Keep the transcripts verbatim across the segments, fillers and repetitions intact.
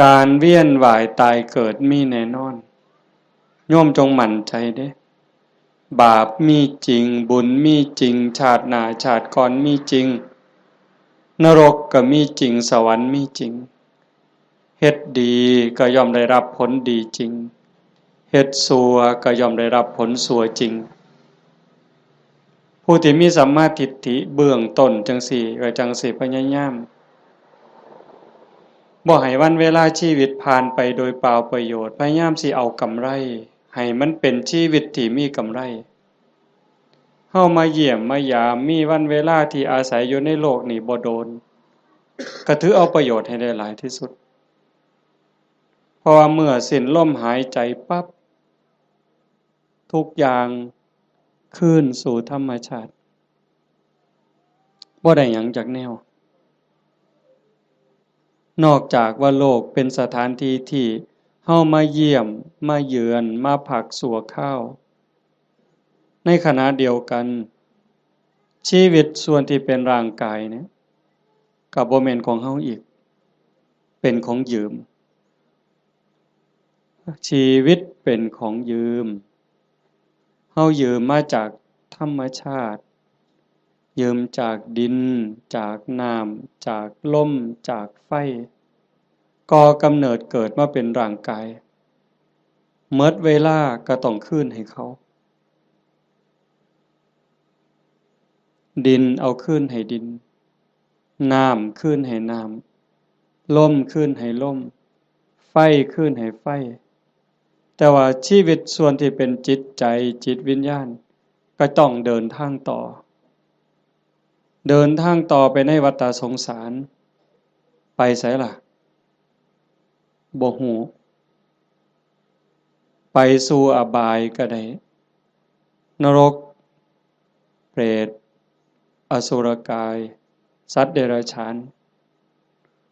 การเวียนว่ายตายเกิดมีแน่นอน โยมจงมั่นใจเด้ บาปมีจริง บุญมีจริง ชาติหน้าชาติก่อนมีจริง นรกก็มีจริง สวรรค์มีจริง เฮ็ดดีก็ย่อมได้รับผลดีจริง เฮ็ดชั่วก็ย่อมได้รับผลชั่วจริง ผู้ที่มีสัมมาทิฏฐิเบื้องต้นจั่งซี้ ก็จั่งสิพยายาม บ่ให้วันเวลาชีวิตผ่านไปโดยเปล่าประโยชน์ พยายามสิเอากำไร ให้มันเป็นชีวิตที่มีกำไร เฮามาเยี่ยมมายาม มีวันเวลาที่อาศัยอยู่ในโลกนี้บ่โดน ก็ถือเอาประโยชน์ให้ได้หลายที่สุด เพราะว่าเมื่อสิ้นลมหายใจปั๊บ ทุกอย่างคืนสู่ธรรมชาติ บ่ได้หยังจักแนว นอกจากว่าโลกเป็นสถานที่ที่เฮามาเยี่ยม มาเยือน มาพักชั่วคราว ในขณะเดียวกัน ชีวิตส่วนที่เป็นร่างกายเนี่ย ก็บ่แม่นของเฮาอีก เป็นของยืม ชีวิตเป็นของยืม เฮายืมมาจากธรรมชาติ ยืมจากดิน จากน้ำ จากลม จากไฟ ก่อกำเนิดเกิดมาเป็นร่างกาย หมดเวลาก็ต้องคืนให้เขา ดินเอาคืนให้ดิน น้ำคืนให้น้ำ ลมคืนให้ลม ไฟคืนให้ไฟ แต่ว่าชีวิตส่วนที่เป็นจิตใจ จิตวิญญาณ ก็ต้องเดินทางต่อ เดินทางต่อไปในวัฏฏะสงสาร ไปไสล่ะ บ่ฮู้ ไปสู่อบายก็ได้ นรก เปรต อสุรกาย สัตว์เดรัจฉาน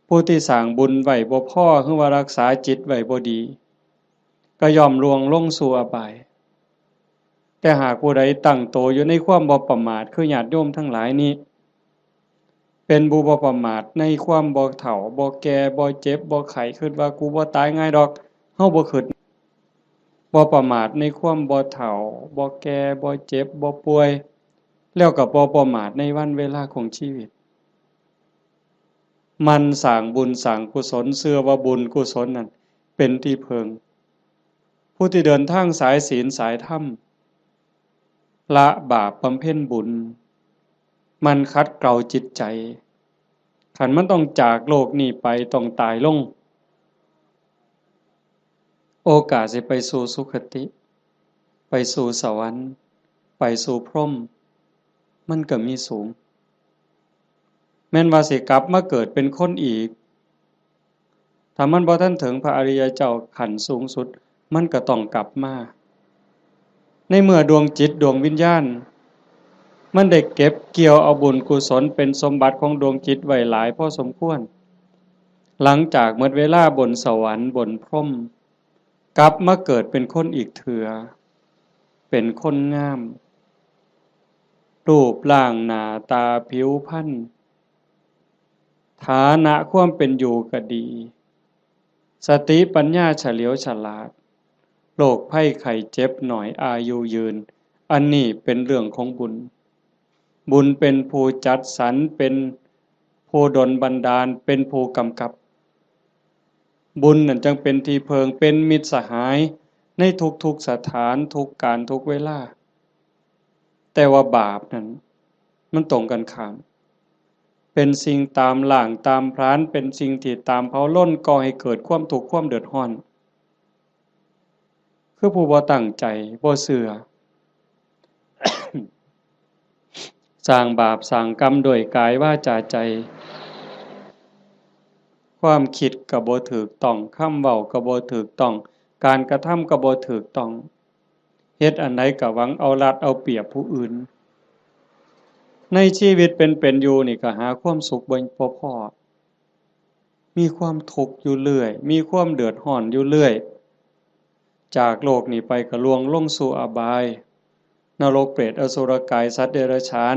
ผู้ที่สร้างบุญไว้บ่พอ หรือว่ารักษาจิตไว้บ่ดี ก็ย่อมล่วงลงสู่อบาย แต่หากผู้ใดตั้งโตอยู่ในความบ่ประมาท คือญาติโยมทั้งหลายนี้ เป็นผู้บ่ประมาทในความบ่เฒ่า บ่แก่ บ่เจ็บ บ่ไข้ คิดว่ากูบ่ตายง่ายดอก เฮาบ่คิด บ่ประมาทในความบ่เฒ่า บ่แก่ บ่เจ็บ บ่ป่วย แล้วก็บ่ประมาทในวันเวลาของชีวิต หมั่นสร้างบุญสร้างกุศล เชื่อว่าบุญกุศลนั่นเป็นที่พึ่ง ผู้ที่เดินทางสายศีลสายธรรม ละบาปบำเพ็ญบุญ หมั่นขัดเกลาจิตใจ คันมันต้องจากโลกนี้ไป ต้องตายลง โอกาสสิไปสู่สุคติ ไปสู่สวรรค์ ไปสู่พรหม มันก็มีสูง แม่นว่าสิกลับมาเกิดเป็นคนอีก ถ้ามันบ่ทันถึงพระอริยเจ้าขั้นสูงสุด มันก็ต้องกลับมา ในเมื่อดวงจิตดวงวิญญาณ มันได้เก็บเกี่ยวเอาบุญกุศลเป็นสมบัติของดวงจิตไว้หลายพอสมควร หลังจากหมดเวลาบนสวรรค์บนพรหม กลับมาเกิดเป็นคนอีกเทื่อ เป็นคนงาม รูปร่างหน้าตาผิวพรรณ ฐานะความเป็นอยู่ก็ดี สติปัญญาเฉลียวฉลาด โรคภัยไข้เจ็บน้อย อายุยืน อันนี้เป็นเรื่องของบุญ บุญเป็นผู้จัดสรร เป็นผู้ดลบันดาล เป็นผู้กำกับ บุญนั่นจั่งเป็นที่พึ่ง เป็นมิตรสหายในทุกๆสถาน ทุกกาล ทุกเวลา แต่ว่าบาปนั่น มันตรงกันข้าม เป็นสิ่งตามล้างตามผลาญ เป็นสิ่งที่ตามเผาลน ก่อให้เกิดความทุกข์ความเดือดร้อน คือผู้บ่ตั้งใจ บ่เชื่อ สร้างบาปสร้างกรรมด้วยกายวาจาใจ ความคิดก็บ่ถูกต้อง คำเว้าก็บ่ถูกต้อง การกระทำก็บ่ถูกต้อง เฮ็ดอันใดก็หวังเอารัดเอาเปรียบผู้อื่น ในชีวิตเป็นเป็นอยู่นี่ก็หาความสุขบ่ บ่พ้อ มีความทุกข์อยู่เรื่อย มีความเดือดร้อนอยู่เรื่อย จากโลกนี้ไปก็ล่วงลงสู่อบาย นรกเปรตอสุรกายสัตว์เดรัจฉาน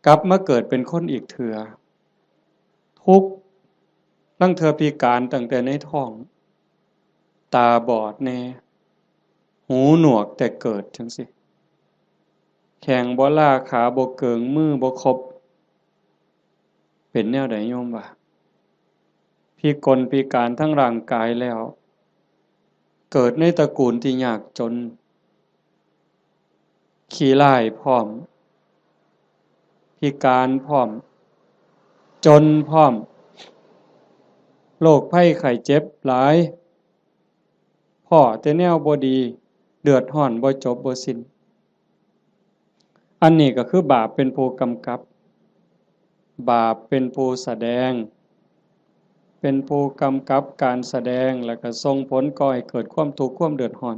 กลับมาเกิดเป็นคนอีกเทื่อ ทุกข์ ลางเทื่อพิการตั้งแต่ในท้อง ตาบอดแน่ หูหนวกแต่เกิดจั่งซี้ แข้งบ่ลา ขาบ่เกิง มือบ่ครบ เป็นแนวใดโยมว่า พิกลพิการทั้งร่างกายแล้ว เกิดในตระกูลที่ยากจน ขี้ร้ายพร้อม พิการพร้อม จนพร้อม โรคภัยไข้เจ็บหลาย พ้อแต่แนวบ่ดี เดือดร้อนบ่จบบ่สิ้น อันนี้ก็คือบาปเป็นผู้กำกับ บาปเป็นผู้แสดง เป็นผู้กำกับการแสดง แล้วก็ส่งผลก่อให้เกิดความทุกข์ความเดือดร้อน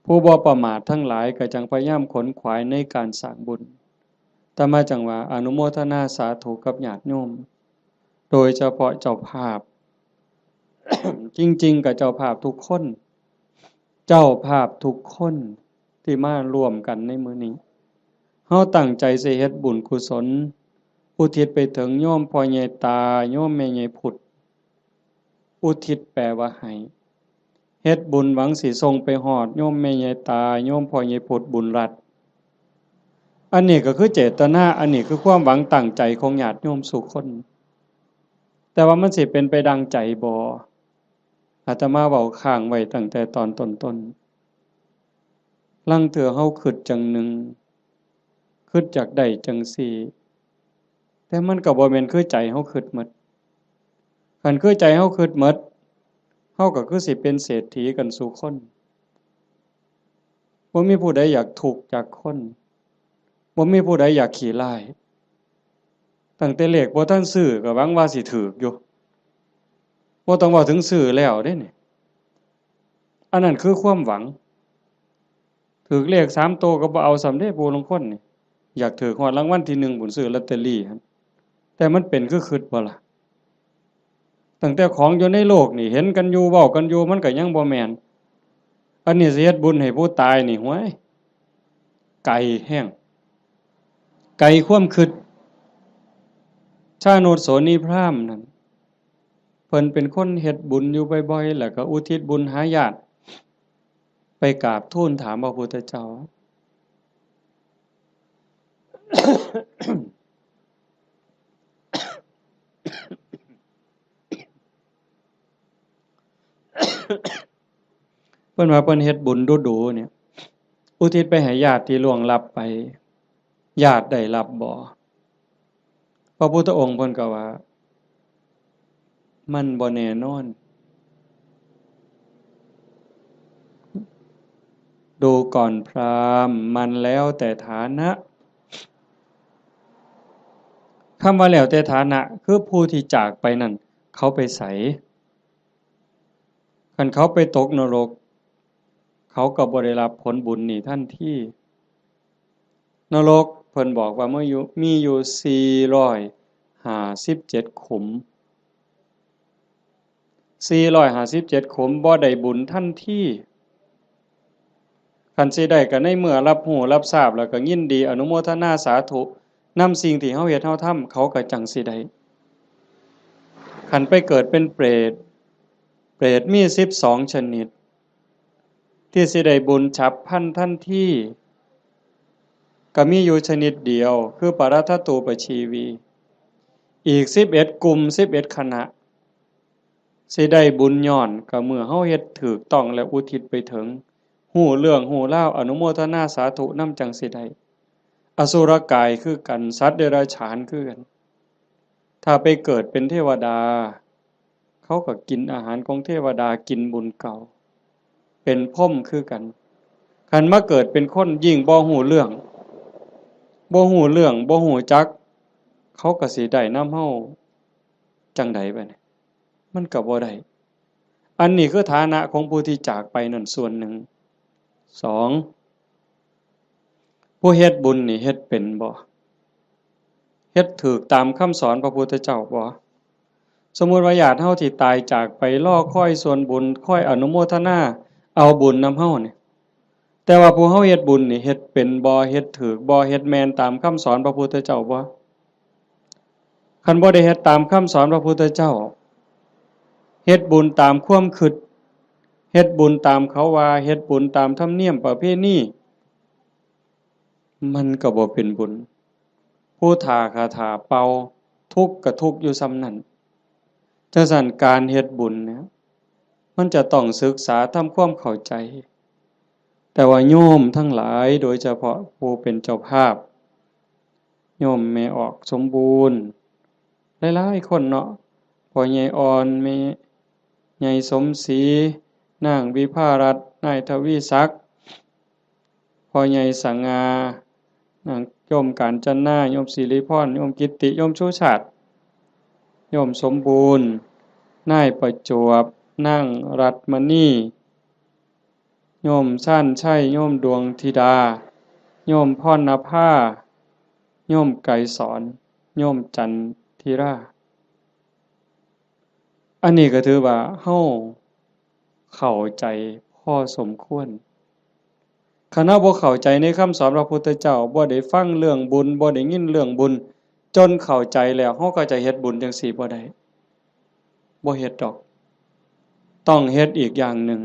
ผู้บ่ประมาททั้งหลายก็จั่งพยายามขนขวายในการสร้างบุญ อาตมาจั่งว่าอนุโมทนาสาธุกับญาติโยม โดยเฉพาะเจ้าภาพ จริงๆ ก็เจ้าภาพทุกคน เจ้าภาพทุกคนที่มาร่วมกันในมื้อนี้ เฮาตั้งใจสิเฮ็ดบุญกุศล อุทิศไปถึงโยมพ่อใหญ่ตา โยมแม่ใหญ่พุด อุทิศแปลว่าให้ เฮ็ดบุญหวังสิส่งไปฮอดโยมแม่ใหญ่ตา โยมพ่อใหญ่พุดบุญรัตน์ อันนี้ก็คือเจตนา อันนี้คือความหวังตั้งใจของญาติโยมสู่คน แต่ว่ามันสิเป็นไปดังใจบ่ อาตมาเว้าค้างไว้ตั้งแต่ตอนต้นๆ ลางเทื่อเฮาคิดจั่งหนึ่ง คิดอยากได้จั่งซี้ แต่มันก็บ่แม่นคือใจเฮาคิดหมด คันคือใจเฮาคิดหมด เฮาก็คือสิเป็นเศรษฐีกันสู่คน บ่มีผู้ใดอยากทุกข์จักคน บ่มีผู้ใดอยากขี้ร้าย ตั้งแต่เลขบ่ทันซื้อก็หวังว่าสิถูกอยู่ บ่ต้องเว้าถึงซื้อแล้วเด้นี่ อันนั้นคือความหวัง ถูกเลขสามตัวก็บ่เอาซ้ำเด้ ผู้ลางคนนี่ อยากถูกฮอดรางวัลที่หนึ่งพู้น ซื้อลอตเตอรี่หั่น แต่มันเป็นคือคิดบ่ล่ะ ตั้งแต่ของอยู่ในโลกนี่ เห็นกันอยู่ เว้ากันอยู่ มันก็ยังบ่แม่น อันนี้สิเฮ็ดบุญให้ผู้ตายนี่ ห้วย ไกลแฮง ไกลความคิด ชาโนชโสนีพราหมณ์นั่น เพิ่นเป็นคนเฮ็ดบุญอยู่บ่อยๆ แล้วก็อุทิศบุญหาญาติ ไปกราบทูลถามพระพุทธเจ้า เพิ่นว่าเพิ่นเฮ็ดบุญดูๆ เนี่ย อุทิศไปให้ญาติที่ล่วงลับไป ญาติได้รับบ่ พระพุทธองค์เพิ่นก็ว่า มันบ่แน่นอน ดูก่อนพราหมณ์ มันแล้วแต่ฐานะ คำว่าแล้วแต่ฐานะ คือผู้ที่จากไปนั่น เขาไปไส คันเขาไปตกนรก เขาก็บ่ได้รับผลบุญนี้ทันที นรกเพิ่นบอกว่ามีอยู่ มีอยู่สี่ร้อยห้าสิบเจ็ดขุม สี่ร้อยห้าสิบเจ็ดขุม บ่ได้บุญทันที คันสิได้ก็ในเมื่อรับรู้รับทราบแล้วก็ยินดีอนุโมทนาสาธุนำสิ่งที่เฮาเฮ็ดเฮาทำ เขาก็จั่งสิได้ คันไปเกิดเป็นเปรต เปรตมีสิบสองชนิด ที่สิได้บุญฉับพลันทันที ก็มีอยู่ชนิดเดียว คือปรัตถตูปชีวี อีกสิบเอ็ดกลุ่ม สิบเอ็ดคณะ สิได้บุญย้อนก็เมื่อเฮาเฮ็ดถูกต้องและอุทิศไปถึง ฮู้เรื่องฮู้ราว อนุโมทนาสาธุนำจั่งสิได้ อสุรกายคือกัน สัตว์เดรัจฉานคือกัน ถ้าไปเกิดเป็นเทวดา เขาก็กินอาหารของเทวดา กินบุญเก่า เป็นพรหมคือกัน คันมาเกิดเป็นคนยิ่งบ่ฮู้เรื่อง บ่ฮู้เรื่อง บ่ฮู้จัก เขาก็สิได้นำเฮาจั่งใดบัดนี้ มันก็บ่ได้ อันนี้คือฐานะของผู้ที่จากไปนั่นส่วนหนึ่ง สอง ผู้เฮ็ดบุญนี่เฮ็ดเป็นบ่ เฮ็ดถูกตามคำสอนพระพุทธเจ้าบ่ สมมุติว่าญาติเฮาที่ตายจากไปรอคอยส่วนบุญ คอยอนุโมทนาเอาบุญนำเฮานี่ แต่ว่าผู้เฮาเฮ็ดบุญนี่เฮ็ดเป็นบ่ เฮ็ดถูกบ่ เฮ็ดแม่นตามคำสอนพระพุทธเจ้าบ่ คันบ่ได้เฮ็ดตามคำสอนพระพุทธเจ้า เฮ็ดบุญตามความคิด เฮ็ดบุญตามเขาว่า เฮ็ดบุญตามธรรมเนียมประเพณี มันก็บ่เป็นบุญ ผู้ถ่าก็ถ่าเป่า ทุกข์ก็ทุกข์อยู่ส่ำนั้น จั่งซั้นการเฮ็ดบุญเนี่ย มันจะต้องศึกษาทำความเข้าใจ แต่ว่าโยมทั้งหลาย โดยเฉพาะผู้เป็นเจ้าภาพ โยมแม่ออกสมบูรณ์ หลายๆคนเนาะ พ่อใหญ่อ่อน แม่ใหญ่สมศรี นางวิภารัตน์ นายทวีศักดิ์ พ่อใหญ่สง่า นางโยมกาญจนา โยมสิริพร โยมกิตติ โยมชูชาติ โยมสมบูรณ์ นายประจวบ นางรัตน์มณี โยมชาญชัย โยมดวงธิดา โยมพรณภา โยมไกรสอน โยมจันทิรา อันนี้ก็ถือว่าเฮาเข้าใจพอสมควร คันเฮาบ่เข้าใจในคำสอนพระพุทธเจ้า บ่ได้ฟังเรื่องบุญ บ่ได้ยินเรื่องบุญ จนเข้าใจแล้ว เฮาก็จะเฮ็ดบุญจั่งซี้บ่ได้ บ่เฮ็ดดอก ต้องเฮ็ดอีกอย่างหนึ่ง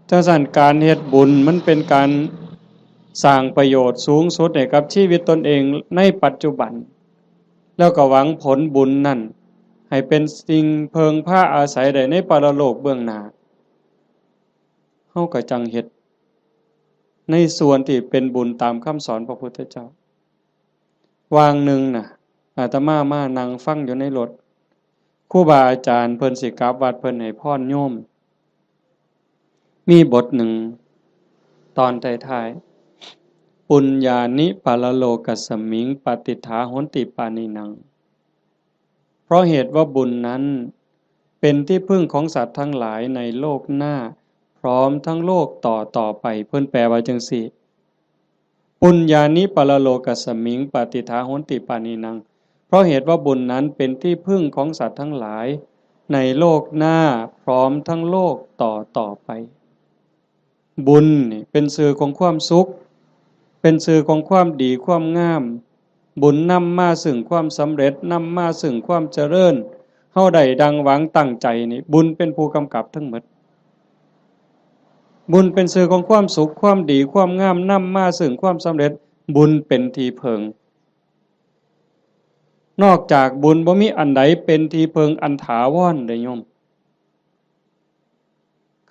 จั่งซั้นการเฮ็ดบุญมันเป็นการสร้างประโยชน์สูงสุดให้กับชีวิตตนเองในปัจจุบัน แล้วก็หวังผลบุญนั่นให้เป็นสิ่งเพิ่งพาอาศัยได้ในปรโลกเบื้องหน้า เฮาก็จั่งเฮ็ดในส่วนที่เป็นบุญตามคำสอนพระพุทธเจ้า วางหนึ่งน่ะ อาตมามานั่งฟังอยู่ในรถ ครูบาอาจารย์เพิ่นสิกลับวัด เพิ่นให้พรโยม มีบทหนึ่ง ตอนท้ายๆ ปุญญานิปรโลกัสมิง ปาติฏฐาโหนติปานินัง เพราะเหตุว่าบุญนั้นเป็นที่พึ่งของสัตว์ทั้งหลายในโลกหน้า พร้อมทั้งโลกต่อต่อไป เพิ่นแปลว่าจั่งซี้ ปุญญานิปรโลกัสมิง ปาติฏฐาโหนติปานินัง เพราะเหตุว่าบุญนั้นเป็นที่พึ่งของสัตว์ทั้งหลายในโลกหน้า พร้อมทั้งโลกต่อต่อไป บุญนี่เป็นชื่อของความสุข เป็นชื่อของความดีความงาม บุญนำมาซึ่งความสำเร็จ นำมาซึ่งความเจริญ เฮาได้ดังหวังตั้งใจนี่ บุญเป็นผู้กำกับทั้งหมด บุญเป็นชื่อของความสุข ความดี ความงาม นำมาซึ่งความสำเร็จ บุญเป็นที่พึ่ง นอกจากบุญบ่มีอันใดเป็นที่พึ่งอันถาวรเด้โยม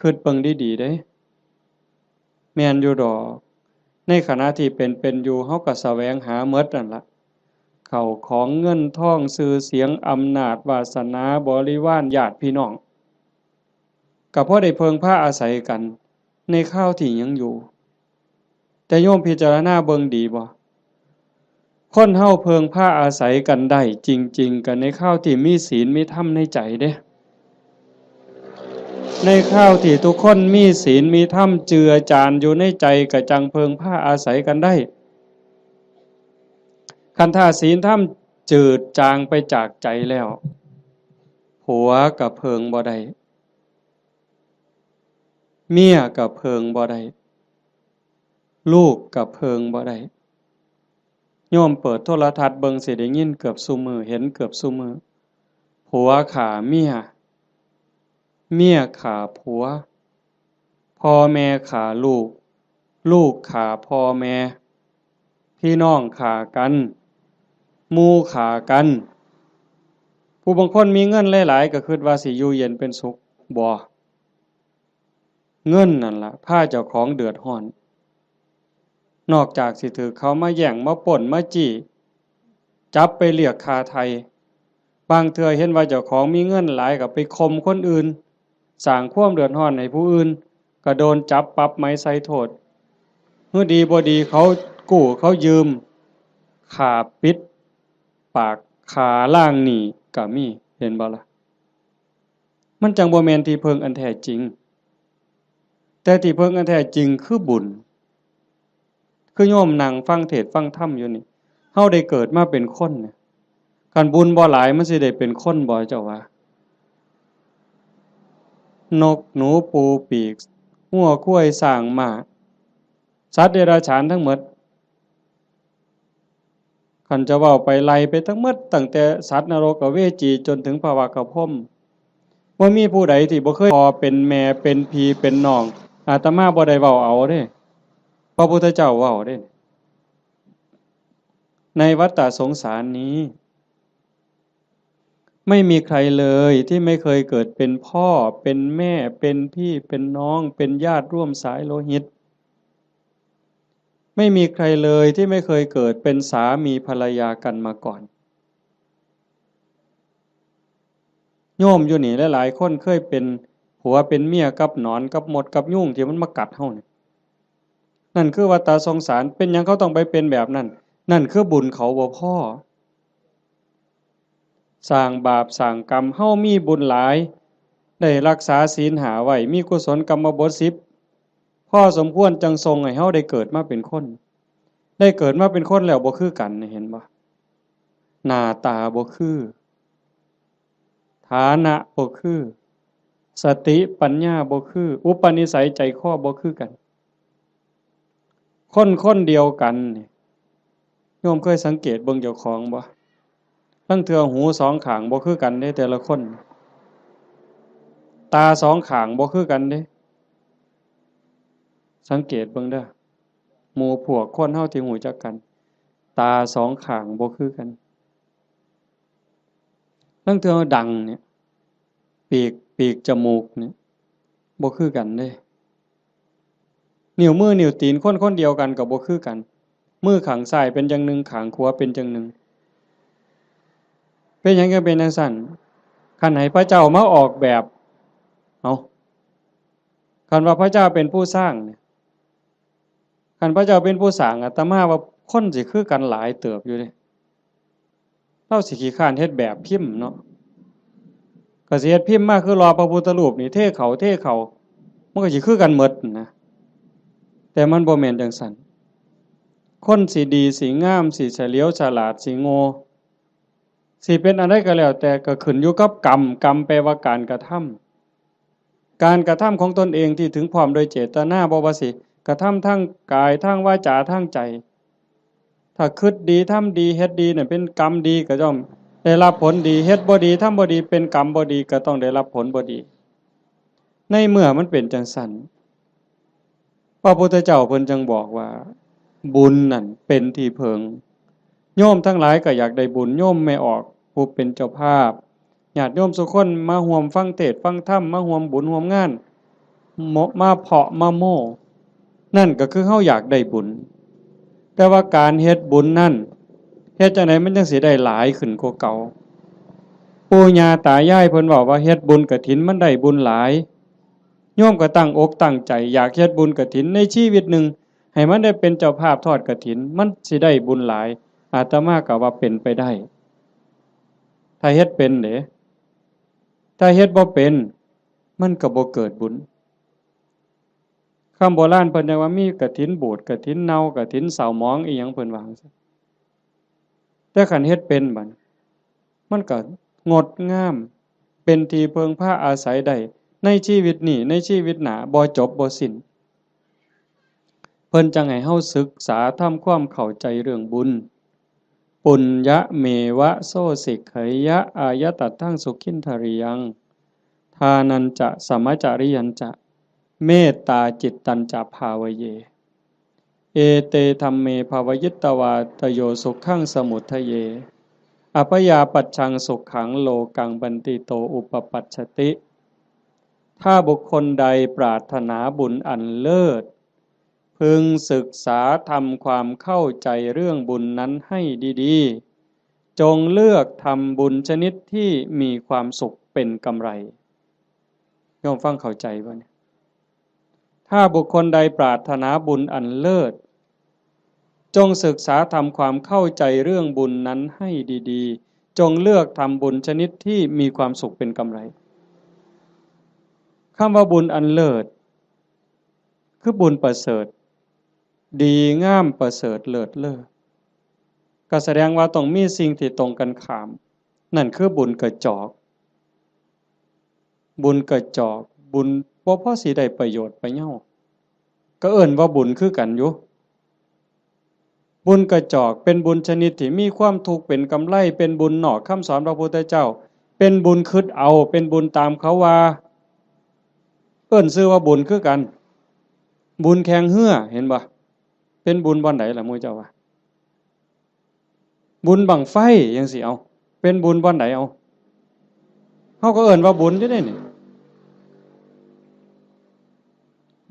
คิดเบิ่งดีๆเด้ แม่นอยู่ดอก ในขณะที่เป็นเป็นอยู่ เฮาก็แสวงหาหมดนั่นละ เข้าของเงินทอง ชื่อเสียง อำนาจ วาสนา บริวาร ญาติพี่น้อง ก็พอได้เพิ่งพาอาศัยกันในคราวที่ยังอยู่ แต่โยมพิจารณาเบิ่งดีบ่ คนเฮาเพิ่งพาอาศัยกันได้จริงๆ ก็ในคราวที่มีศีลมีธรรมในใจเด้ ในคราวที่ทุกคนมีศีลมีธรรมเจือจานอยู่ในใจ ก็จั่งเพิ่งพาอาศัยกันได้ คันถ้าศีลธรรมจืดจางไปจากใจแล้ว ผัวก็เพิ่งบ่ได้ เมียก็เพิ่งบ่ได้ ลูกก็เพิ่งบ่ได้ โยมเปิดโทรทัศน์เบิ่งสิได้ยินเกือบซุมื้อ เห็นเกือบซุมื้อ ผัวฆ่าเมีย เมียฆ่าผัว พ่อแม่ฆ่าลูก ลูกฆ่าพ่อแม่ พี่น้องฆ่ากัน หมู่ฆ่ากัน ผู้บางคนมีเงินหลายๆ ก็คิดว่าสิอยู่เย็นเป็นสุข บ่ เงินนั่นล่ะพาเจ้าของเดือดร้อน นอกจากสิถืกเขามาแย่ง มาปล้น มาจี้ จับไปเรียกค่าไถ่ บางเทื่อเห็นว่าเจ้าของมีเงินหลายก็ไปข่มคนอื่น สร้างความเดือดร้อนให้ผู้อื่น ก็โดนจับปรับใหม่ใส่โทษ หื้อดีบ่ดีเขากู้เขายืม ฆ่าปิดปาก ฆ่าล้างหนี้ก็มี เห็นบ่ล่ะ มันจั่งบ่แม่นที่พึ่งอันแท้จริง แต่ที่พึ่งอันแท้จริงคือบุญ คือโยมนั่งฟังเทศน์ฟังธรรมอยู่นี่ เฮาได้เกิดมาเป็นคนเนี่ย คันบุญบ่หลายมันสิได้เป็นคนบ่เจ้าว่า นกหนูปูปีก งัวควายช้างม้า สัตว์เดรัจฉานทั้งหมด คันจะเว้าไปไล่ไปทั้งหมด ตั้งแต่สัตว์นรกอเวจีจนถึงพระวักกะพรหม บ่มีผู้ใดที่บ่เคยพ่อเป็นแม่ เป็นพี่เป็นน้อง อาตมาบ่ได้เว้าเอาเด้ พระพุทธเจ้าเว้าเด้ ในวัฏฏะสงสารนี้ ไม่มีใครเลยที่ไม่เคยเกิดเป็นพ่อ เป็นแม่ เป็นพี่ เป็นน้อง เป็นญาติร่วมสายโลหิต ไม่มีใครเลยที่ไม่เคยเกิดเป็นสามีภรรยากันมาก่อน โยมอยู่นี่หลายๆคนเคยเป็นผัวเป็นเมียกับหนอนกับมดกับยุงที่มันมากัดเฮานี่ นั่นคือวัฏฏะสงสาร เป็นหยังเขาต้องไปเป็นแบบนั้น นั่นคือบุญเขาบ่พอ สร้างบาปสร้างกรรม เฮามีบุญหลาย ได้รักษาศีลห้าไว้ มีกุศลกรรมบทสิบ พอสมควรจั่งส่งให้เฮาได้เกิดมาเป็นคน ได้เกิดมาเป็นคนแล้วบ่คือกันนี่ เห็นบ่ หน้าตาบ่คือ ฐานะบ่คือ สติปัญญาบ่คือ อุปนิสัยใจคอบ่คือกัน คนคนเดียวกันนี่ โยมเคยสังเกตเบิ่งเจ้าของบ่ ลางเทื่อหูสองข้างบ่คือกันเด้ แต่ละคน ตาสองข้างบ่คือกันเด้ สังเกตเบิ่งเด้อ หมู่พวกคนเฮาที่รู้จักกัน ตาสองข้างบ่คือกัน ลางเทื่อดังเนี่ย ปีก ปีกจมูกเนี่ย บ่คือกันเด้ นิ้วมือนิ้วตีนคนคนเดียวกันก็บ่คือกัน มือข้างซ้ายเป็นจั่งหนึ่ง ข้างขวาเป็นจั่งหนึ่ง เป็นหยังจั่งเป็นจั่งซั้น คันให้พระเจ้ามาออกแบบ เอ้า คันว่าพระเจ้าเป็นผู้สร้างเนี่ย คันพระเจ้าเป็นผู้สร้าง อาตมาว่าคนสิคือกันหลายเติบอยู่เด้ ลาวสิขี้คร้านเฮ็ดแบบพิมพ์เนาะ ก็สิเฮ็ดพิมพ์มาคือหล่อพระพุทธรูปนี่ เทเข้า เทเข้า มันก็สิคือกันหมดนะ แต่มันบ่แม่นจั่งซั้น คนสิดี สิงาม สิเฉลียวฉลาด สิโง่ สิเป็นอันใดก็แล้วแต่ ก็ขึ้นอยู่กับกรรม กรรมแปลว่าการกระทำ การกระทำของตนเองที่ถึงพร้อมโดยเจตนา บ่ว่าสิกระทำทางกาย ทางวาจา ทางใจ ถ้าคิดดี ทำดี เฮ็ดดีเนี่ยเป็นกรรมดี ก็ย่อมได้รับผลดี เฮ็ดบ่ดี ทำบ่ดี เป็นกรรมบ่ดี ก็ต้องได้รับผลบ่ดี ในเมื่อมันเป็นจั่งซั้น พระพุทธเจ้าเพิ่นจั่งบอกว่า บุญนั่นเป็นที่เพิ่ง โยมทั้งหลายก็อยากได้บุญ โยมแม่ออกผู้เป็นเจ้าภาพ ญาติโยมสุคนมาร่วมฟังเทศน์ฟังธรรม มาร่วมบุญร่วมงาน มาเพาะมาโม้ นั่นก็คือเฮาอยากได้บุญ แต่ว่าการเฮ็ดบุญนั่น เฮ็ดจั่งใดมันจั่งสิได้หลายขึ้นกว่าเก่า ปู่ย่าตายายเพิ่นเว้าว่าเฮ็ดบุญกฐินมันได้บุญหลาย โยมก็ตั้งอกตั้งใจอยากเฮ็ดบุญกฐินในชีวิตหนึ่ง ให้มันได้เป็นเจ้าภาพทอดกฐิน มันสิได้บุญหลาย อาตมาก็ว่าเป็นไปได้ ถ้าเฮ็ดเป็นเด้ ถ้าเฮ็ดบ่เป็น มันก็บ่เกิดบุญ คำโบราณเพิ่นยังว่ามีกฐินบูด กฐินเน่า กฐินเศร้าหมอง อีหยังเพิ่นว่าจั่งซี้ แต่คันเฮ็ดเป็นบัด มันก็งดงาม เป็นที่เพิ่งพาอาศัยได้ ในชีวิตนี้ ในชีวิตหน้า บ่จบบ่สิ้น เพิ่นจั่งให้เฮาศึกษาทำความเข้าใจเรื่องบุญ ปุญญะเมวะโสสิกขยะ อายะตัตถังสุขินทริยัง ทานัญจะ สมะจริยัญจะ เมตตาจิตตัญจะ ภาวเย เอเต ธัมเม ภาวิตวา ตโย สุขัง สมุททเย อัพพยาปัชชัง สุขัง โลกัง ปันติโต อุปปัชชติ ถ้าบุคคลใดปรารถนาบุญอันเลิศ พึงศึกษาทำความเข้าใจเรื่องบุญนั้นให้ดีๆ จงเลือกทำบุญชนิดที่มีความสุขเป็นกำไร โยมฟังเข้าใจบ่เนี่ย ถ้าบุคคลใดปรารถนาบุญอันเลิศ จงศึกษาทำความเข้าใจเรื่องบุญนั้นให้ดีๆ จงเลือกทำบุญชนิดที่มีความสุขเป็นกำไร คำว่าบุญอันเลิศ คือบุญประเสริฐ ดีงามประเสริฐเลิศเลอ ก็แสดงว่าต้องมีสิ่งที่ตรงกันข้าม นั่นคือบุญกระจอก บุญกระจอก บุญบ่พอสิได้ประโยชน์ประเยา ก็เอิ้นว่าบุญคือกันอยู่ บุญกระจอกเป็นบุญชนิดที่มีความทุกข์เป็นกำไร เป็นบุญนอกคำสอนพระพุทธเจ้า เป็นบุญคิดเอา เป็นบุญตามเขาว่า เอิ้นชื่อว่าบุญคือกัน บุญแข่งเฮือ เห็นบ่ เป็นบุญบ่อนใดล่ะหมู่เจ้าว่า บุญบั้งไฟจั่งซี้ เอา เป็นบุญบ่อนใด เอา เฮาก็เอิ้นว่าบุญอยู่เด้นี่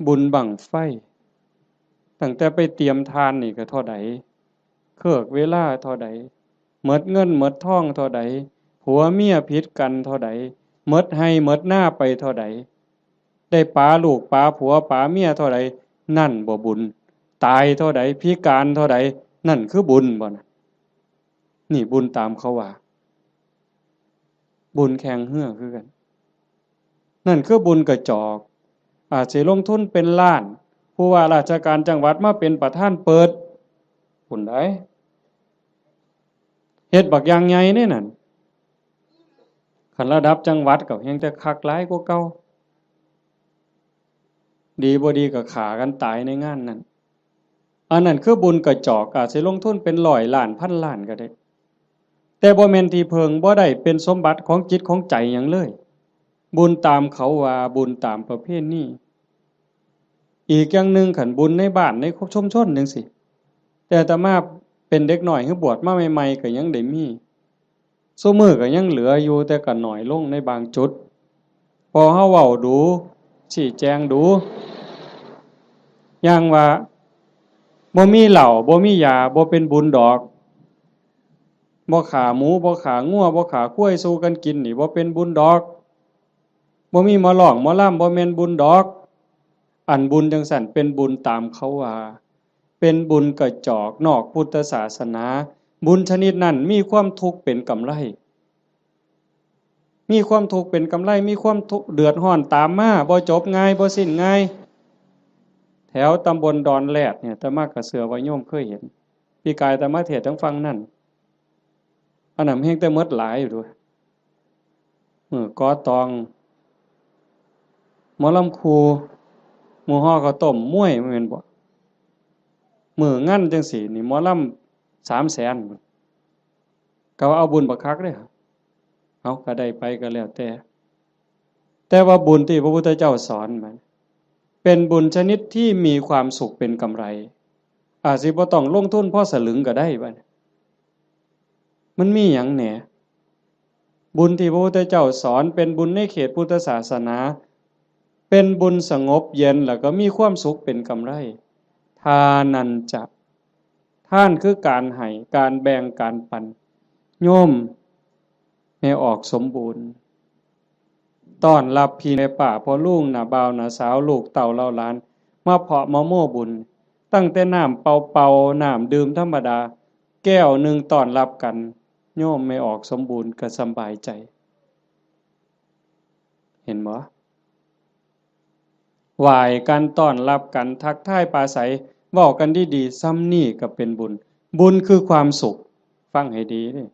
บุญบั้งไฟ ตั้งแต่ไปเตรียมถ่านนี่ก็เท่าใด เคิกเวลาเท่าใด หมดเงินหมดทองเท่าใด ผัวเมียผิดกันเท่าใด หมดไฮ่หมดนาไปเท่าใด ได้ป๋าลูกป๋าผัวป๋าเมียเท่าใด นั่นบ่บุญ ตายเท่าใด พิการเท่าใด นั่นคือบุญบ่นะ นี่บุญตามเขาว่า บุญแข่งเฮือคือกัน นั่นคือบุญกระจอก อาจสิลงทุนเป็นล้าน ผู้ว่าราชการจังหวัดมาเป็นประธานเปิด บุญใด เฮ็ดบักอย่างใหญ่นี่นั่น คันระดับจังหวัดก็แฮ่งแต่คักหลายกว่าเก่า ดีบ่ดีก็ฆ่ากันตายในงานนั้น อันนั้นคือบุญกระจอก อาจสิลงทุนเป็นร้อยล้าน พันล้านก็ได้ แต่บ่แม่นที่เพิ่ง บ่ได้เป็นสมบัติของจิตของใจหยังเลย บุญตามเขาว่า บุญตามประเพณี อีกอย่างหนึ่ง คันบุญในบ้านในชุมชนจั่งซี้ แต่อาตมาเป็นเด็กน้อย คือบวชมาใหม่ๆ ก็ยังได้มี ซุมื้อก็ยังเหลืออยู่ แต่ก็น้อยลงในบางจุด พอเฮาเว้าดู๋ ชี้แจงดู๋ อย่างว่า บ่มีเหล้า บ่มียา บ่เป็นบุญดอก บ่ฆ่าหมู บ่ฆ่างัว บ่ฆ่าควายสู่กันกินนี่ บ่เป็นบุญดอก บ่มีหมอร้องหมอรำ บ่แม่นบุญดอก อันบุญจั่งซั้นเป็นบุญตามเขาว่า เป็นบุญกระจอกนอกพุทธศาสนา บุญชนิดนั้นมีความทุกข์เป็นกำไร มีความทุกข์เป็นกำไร มีความทุกข์เดือดร้อนตามมา บ่จบง่าย บ่สิ้นง่าย แถวตำบลดอนแรดเนี่ย อาตมาก็เชื่อว่าโยมเคยเห็น ปีกายอาตมาเทศน์ทางฝั่งนั้น อันนั้นแฮ่งแต่หมดหลายอยู่เด้อ มื้อก่อตอง หมอลำครู มื้อห่อข้าวต้มมวย แม่นบ่ มื้องานจั่งซี้นี่ หมอลำสามแสน ก็ว่าเอาบุญบักคักเด้อ เอา ก็ได้ไปก็แล้วแต่ แต่ว่าบุญที่พระพุทธเจ้าสอนมัน เป็นบุญชนิดที่มีความสุขเป็นกำไร อาจสิบ่ต้องลงทุนพอสลึงก็ได้บัดนี้ มันมีหยังแหน่ บุญที่พระพุทธเจ้าสอนเป็นบุญในเขตพุทธศาสนา เป็นบุญสงบเย็น แล้วก็มีความสุขเป็นกำไร ทานัญจะ ทานคือการให้ การแบ่ง การปัน โยมแม่ออกสมบูรณ์ ต้อนรับพี่แม่ป้าพ่อลุง น้าบ่าว น้าสาว ลูกเต้าเหล่าหลาน มาเพาะมาโม้บุญ ตั้งแต่น้ำเปล่าๆ น้ำดื่มธรรมดา แก้วหนึ่งต้อนรับกัน โยมแม่ออกสมบูรณ์ก็สำบายใจ เห็นบ่ ไหว้กัน ต้อนรับกัน ทักทายปราศรัย เว้ากันดีๆ ส่ำนี้ก็เป็นบุญ บุญคือความสุข ฟังให้ดีเด้อ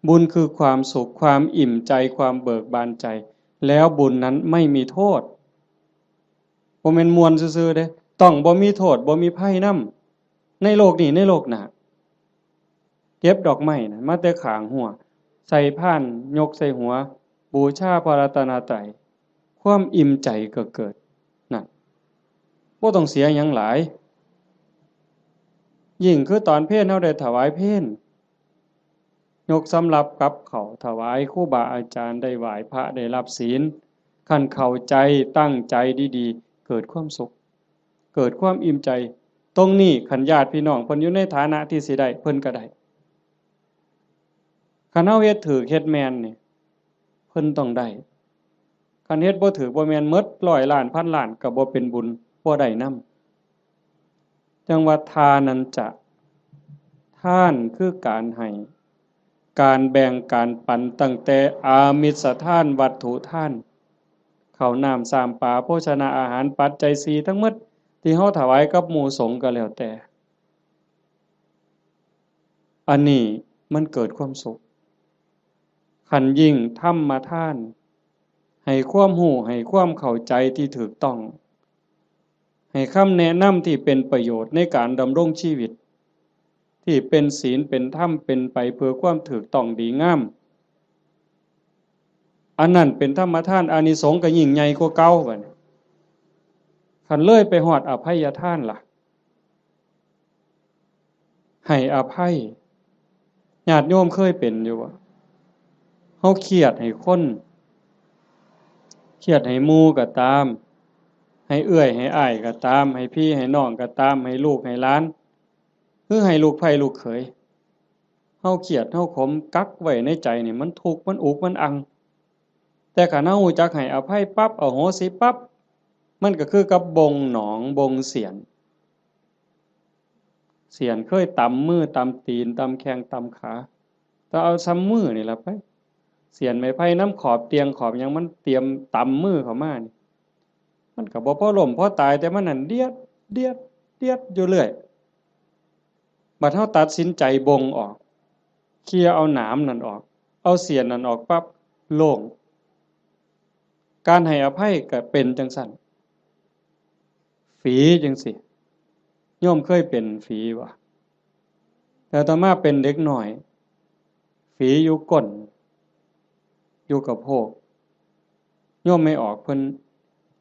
บุญคือความสุข ความอิ่มใจ ความเบิกบานใจ แล้วบุญนั้นไม่มีโทษ บ่แม่นม่วนซื่อๆ เด้ ต้องบ่มีโทษ บ่มีภัยนำ ในโลกนี้ ในโลกหน้า เก็บดอกไม้นะ มาแต่ข้างฮั้ว ใส่พาน ยกใส่หัว บูชาพระรัตนตรัย ความอิ่มใจก็เกิด นั่น บ่ต้องเสียหยังหลาย ยิ่งคือตอนเพลเฮาได้ถวายเพล ยกสำรับกับข้าวถวายครูบาอาจารย์ ได้ไหว้พระ ได้รับศีล คันเข้าใจ ตั้งใจดีๆ เกิดความสุข เกิดความอิ่มใจ ตรงนี้คันญาติพี่น้องเพิ่นอยู่ในฐานะที่สิได้ เพิ่นก็ได้ คันเฮาเฮ็ดถูกเฮ็ดแม่นนี่ เพิ่นต้องได้ คันเฮ็ดบ่ถูกบ่แม่น หมดร้อยล้านพันล้านก็บ่เป็นบุญ บ่ได้นำ จั่งว่าทานัญจะ ทานคือการให้ การแบ่ง การปัน ตั้งแต่อามิสทาน วัตถุทาน ข้าวน้ำ ซ้ำปลา โภชนาอาหาร ปัจจัยสี่ทั้งหมด ที่เฮาถวายกับหมู่สงฆ์ก็แล้วแต่ อันนี้มันเกิดความสุข คันยิ่งธรรมทาน ให้ความรู้ ให้ความเข้าใจที่ถูกต้อง ให้คำแนะนำที่เป็นประโยชน์ในการดำรงชีวิต ที่เป็นศีล เป็นธรรม เป็นไปเพื่อความถูกต้องดีงาม อันนั้นเป็นธรรมทาน อานิสงส์ก็ยิ่งใหญ่กว่าเก่าบัดนี้ คันเลยไปฮอดอภัยทานล่ะ ให้อภัย ญาติโยมเคยเป็นอยู่บ่ เฮาเครียดให้คน เครียดให้หมู่ก็ตาม ให้เอื้อยให้อ้ายก็ตาม ให้พี่ให้น้องก็ตาม ให้ลูกให้หลาน หรือให้ลูกใผลูกเขย เฮาเครียดเฮาขมกักไว้ในใจนี่ มันทุกข์มันอุกมันอัง แต่คันเฮารู้จักให้อภัยปั๊บ อโหสิปั๊บ มันก็คือกับบ่งหนองบ่งเสียน เสียนเคยตำมือตำตีนตำแข้งตำขา แต่เอาซ้ำมือนี่ล่ะไป เสียนไม้ไผ่นำขอบเตียงขอบหยังมันเตรียมตำมือเข้ามานี่ มันก็บ่พอล้มพอตาย แต่มันนั่นเดียด เดียด เดียดอยู่เรื่อย บัดเฮาตัดสินใจบ่งออก เคลียร์เอาหนามนั่นออก เอาเสียนนั่นออกปั๊บ โล่ง การให้อภัยก็เป็นจั่งซั้น ฝีจั่งซี้ โยมเคยเป็นฝีบ่ แต่อาตมาเป็นเด็กน้อย ฝีอยู่ก้น อยู่กะโพก โยมแม่ออกเพิ่น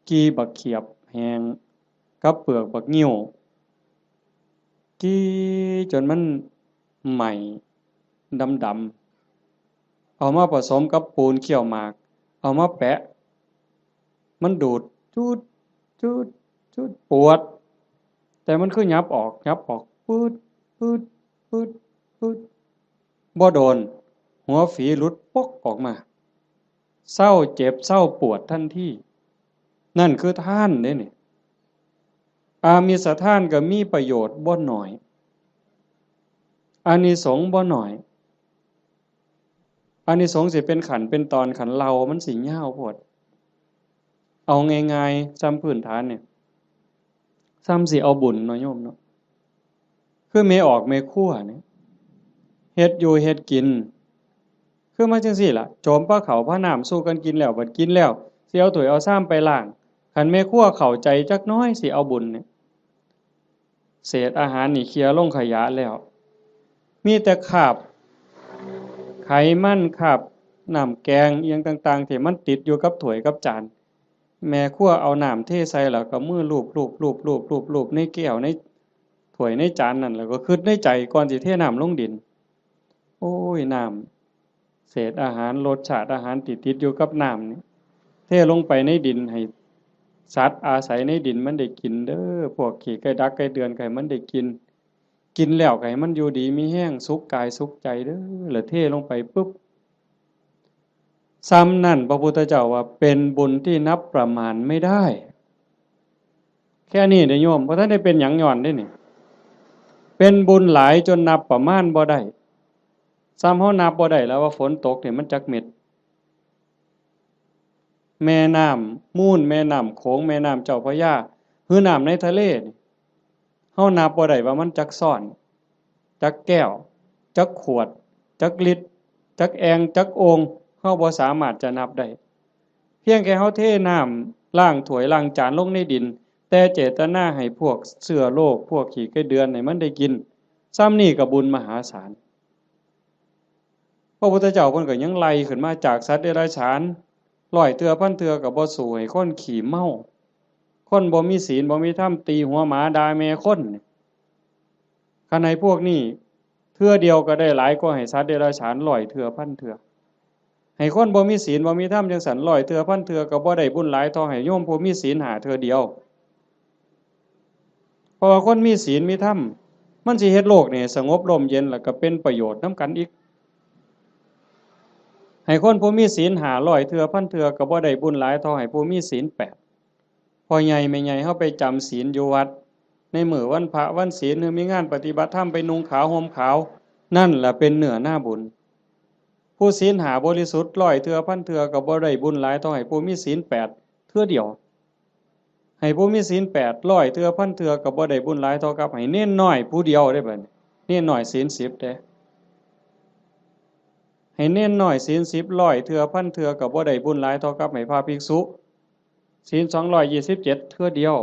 ขี่บักเขียบแฮงกับเปลือกบักงิ้ว ขี่จนมันไหม้ดำๆ เอามาผสมกับปูนเคี่ยวหมาก เอามาแปะ มันดูด จูด จูด จูด ปวด แต่มันคือหยับออก หยับออก ปืด ปืด ปืด ปืด บ่โดน หัวฝีหลุดปกออกมา เซาเจ็บ เซาปวดทันที นั่นคือทานเด้นี่ อามิสทานก็มีประโยชน์บ่น้อย อานิสงส์บ่น้อย อานิสงส์สิเป็นขั้นเป็นตอน คันเล่ามันสิยาวโพด เอาง่ายๆ ซ่ำพื้นฐานเนี่ย ซ่ำสิเอาบุญเนาะโยมเนาะ คือแม่ออกแม่ครัวเนี่ย เฮ็ดอยู่เฮ็ดกิน คือมาจั่งซี้ล่ะ โจมปลาเข้าปลาน้ำสู่กันกินแล้ว บัดกินแล้ว สิเอาถ้วยเอาชามไปล้าง คันแม่ครัวเข้าใจจักน้อย สิเอาบุญเนี่ย เศษอาหารนี่เคลียร์ลงขยะแล้ว มีแต่คราบไขมัน คราบน้ำแกงอิหยังต่างๆ ที่มันติดอยู่กับถ้วยกับจาน แม่ครัวเอาน้ำเทใส่แล้วก็มือลูบลูบลูบลูบลูบลูบในแก้วในถ้วยในจานนั่น แล้วก็คิดในใจก่อนสิเทน้ำลงดิน โอ้ย น้ำ เศษอาหาร รสชาติอาหารที่ติดอยู่กับน้ำนี่ เทลงไปในดิน ให้สัตว์อาศัยในดินมันได้กินเด้อ พวกขี้ไก่ดักไก่เดือนก็ให้มันได้กิน กินแล้วก็ให้มันอยู่ดีมีแฮง สุขกายสุขใจเด้อ แล้วเทลงไปปุ๊บ ซ่ำนั่นพระพุทธเจ้าว่าเป็นบุญที่นับประมาณไม่ได้ แค่นี้เด้อโยม บ่ทันได้เป็นหยังย้อนเด้นี่ เป็นบุญหลายจนนับประมาณบ่ได้ ซ่ำเฮานับบ่ได้แล้วว่าฝนตกนี่มันจักเม็ด แม่น้ำมูล แม่น้ำโขง แม่น้ำเจ้าพระยา คือน้ำในทะเลนี่ เฮานับบ่ได้ว่ามันจักซ้อน จักแก้ว จักขวด จักลิตร จักแอ่ง จักโอ่ง เฮาบ่สามารถจะนับได้ เพียงแค่เฮาเทน้ำล้างถ้วยล้างจานลงในดิน แต่เจตนาให้พวกเชื้อโรค พวกขี้ไก่เดือนให้มันได้กิน ซ่ำนี่ก็บุญมหาศาล พระพุทธเจ้าเพิ่นก็ยังไล่ขึ้นมาจากสัตว์เดรัจฉาน ร้อยเทื่อพันเทื่อก็บ่สู้ให้คนขี้เมา คนบ่มีศีลบ่มีธรรม ตีหัวหมาด่าแม่คน คันให้พวกนี้เทื่อเดียวก็ได้หลายกว่าให้สัตว์เดรัจฉานร้อยเทื่อพันเทื่อ ให้คนบ่มีศีลบ่มีธรรมจั่งซั้น ร้อยเทื่อพันเทื่อก็บ่ได้บุญหลายเท่าให้โยมผู้มีศีลห้าเทื่อเดียว เพราะว่าคนมีศีลมีธรรม มันสิเฮ็ดโลกนี่สงบร่มเย็น แล้วก็เป็นประโยชน์นำกันอีก ให้คนผู้มีศีลห้าร้อยเทื่อพันเทื่อก็บ่ได้บุญหลายเท่าให้ผู้มีศีลแปด พ่อใหญ่แม่ใหญ่เฮาไปจำศีลอยู่วัด ในมื้อวันพระวันศีล หรือมีงานปฏิบัติธรรม ไปนุ่งขาวห่มขาว นั่นแหละเป็นเนื้อนาบุญ ผู้ศีลห้าบริสุทธิ์ร้อยเทื่อพันเทื่อก็บ่ได้บุญหลายเท่าให้ผู้มีศีลแปดเทื่อเดียว ให้ผู้มีศีลแปดร้อยเทื่อพันเทื่อก็บ่ได้บุญหลายเท่ากับให้เณรน้อยผู้เดียวเด้บัดนี้ เณรน้อยศีลสิบเด้ ให้เณรน้อยศีลสิบร้อยเทื่อพันเทื่อก็บ่ได้บุญหลายเท่ากับให้พระภิกษุ ศีลสองร้อยยี่สิบเจ็ดเทื่อเดียว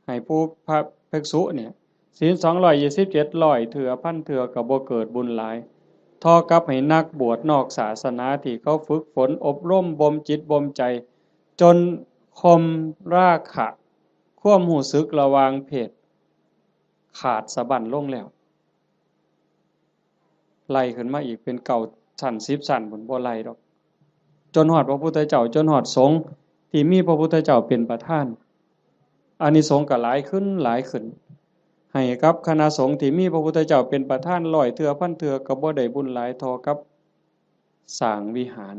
ให้ผู้พระภิกษุเนี่ย ศีลสองร้อยยี่สิบเจ็ดร้อยเทื่อพันเทื่อก็บ่เกิดบุญหลาย เท่ากับให้นักบวชนอกศาสนาที่เขาฝึกฝนอบรมบ่มจิตบ่มใจ จนข่มราคะ ความรู้สึกระหว่างเพศ ขาดสะบั้นลงแล้ว ไล่ขึ้นมาอีกเป็นเก้าชั้นสิบชั้นพุ้น บ่ไล่ดอก จนฮอดพระพุทธเจ้า จนฮอดสงฆ์ที่มีพระพุทธเจ้าเป็นประธาน อานิสงส์ก็หลายขึ้นหลายขึ้น ให้กับคณะสงฆ์ที่มีพระพุทธเจ้าเป็นประธานร้อยเทื่อพันเทื่อ ก็บ่ได้บุญหลายเท่ากับสร้างวิหาร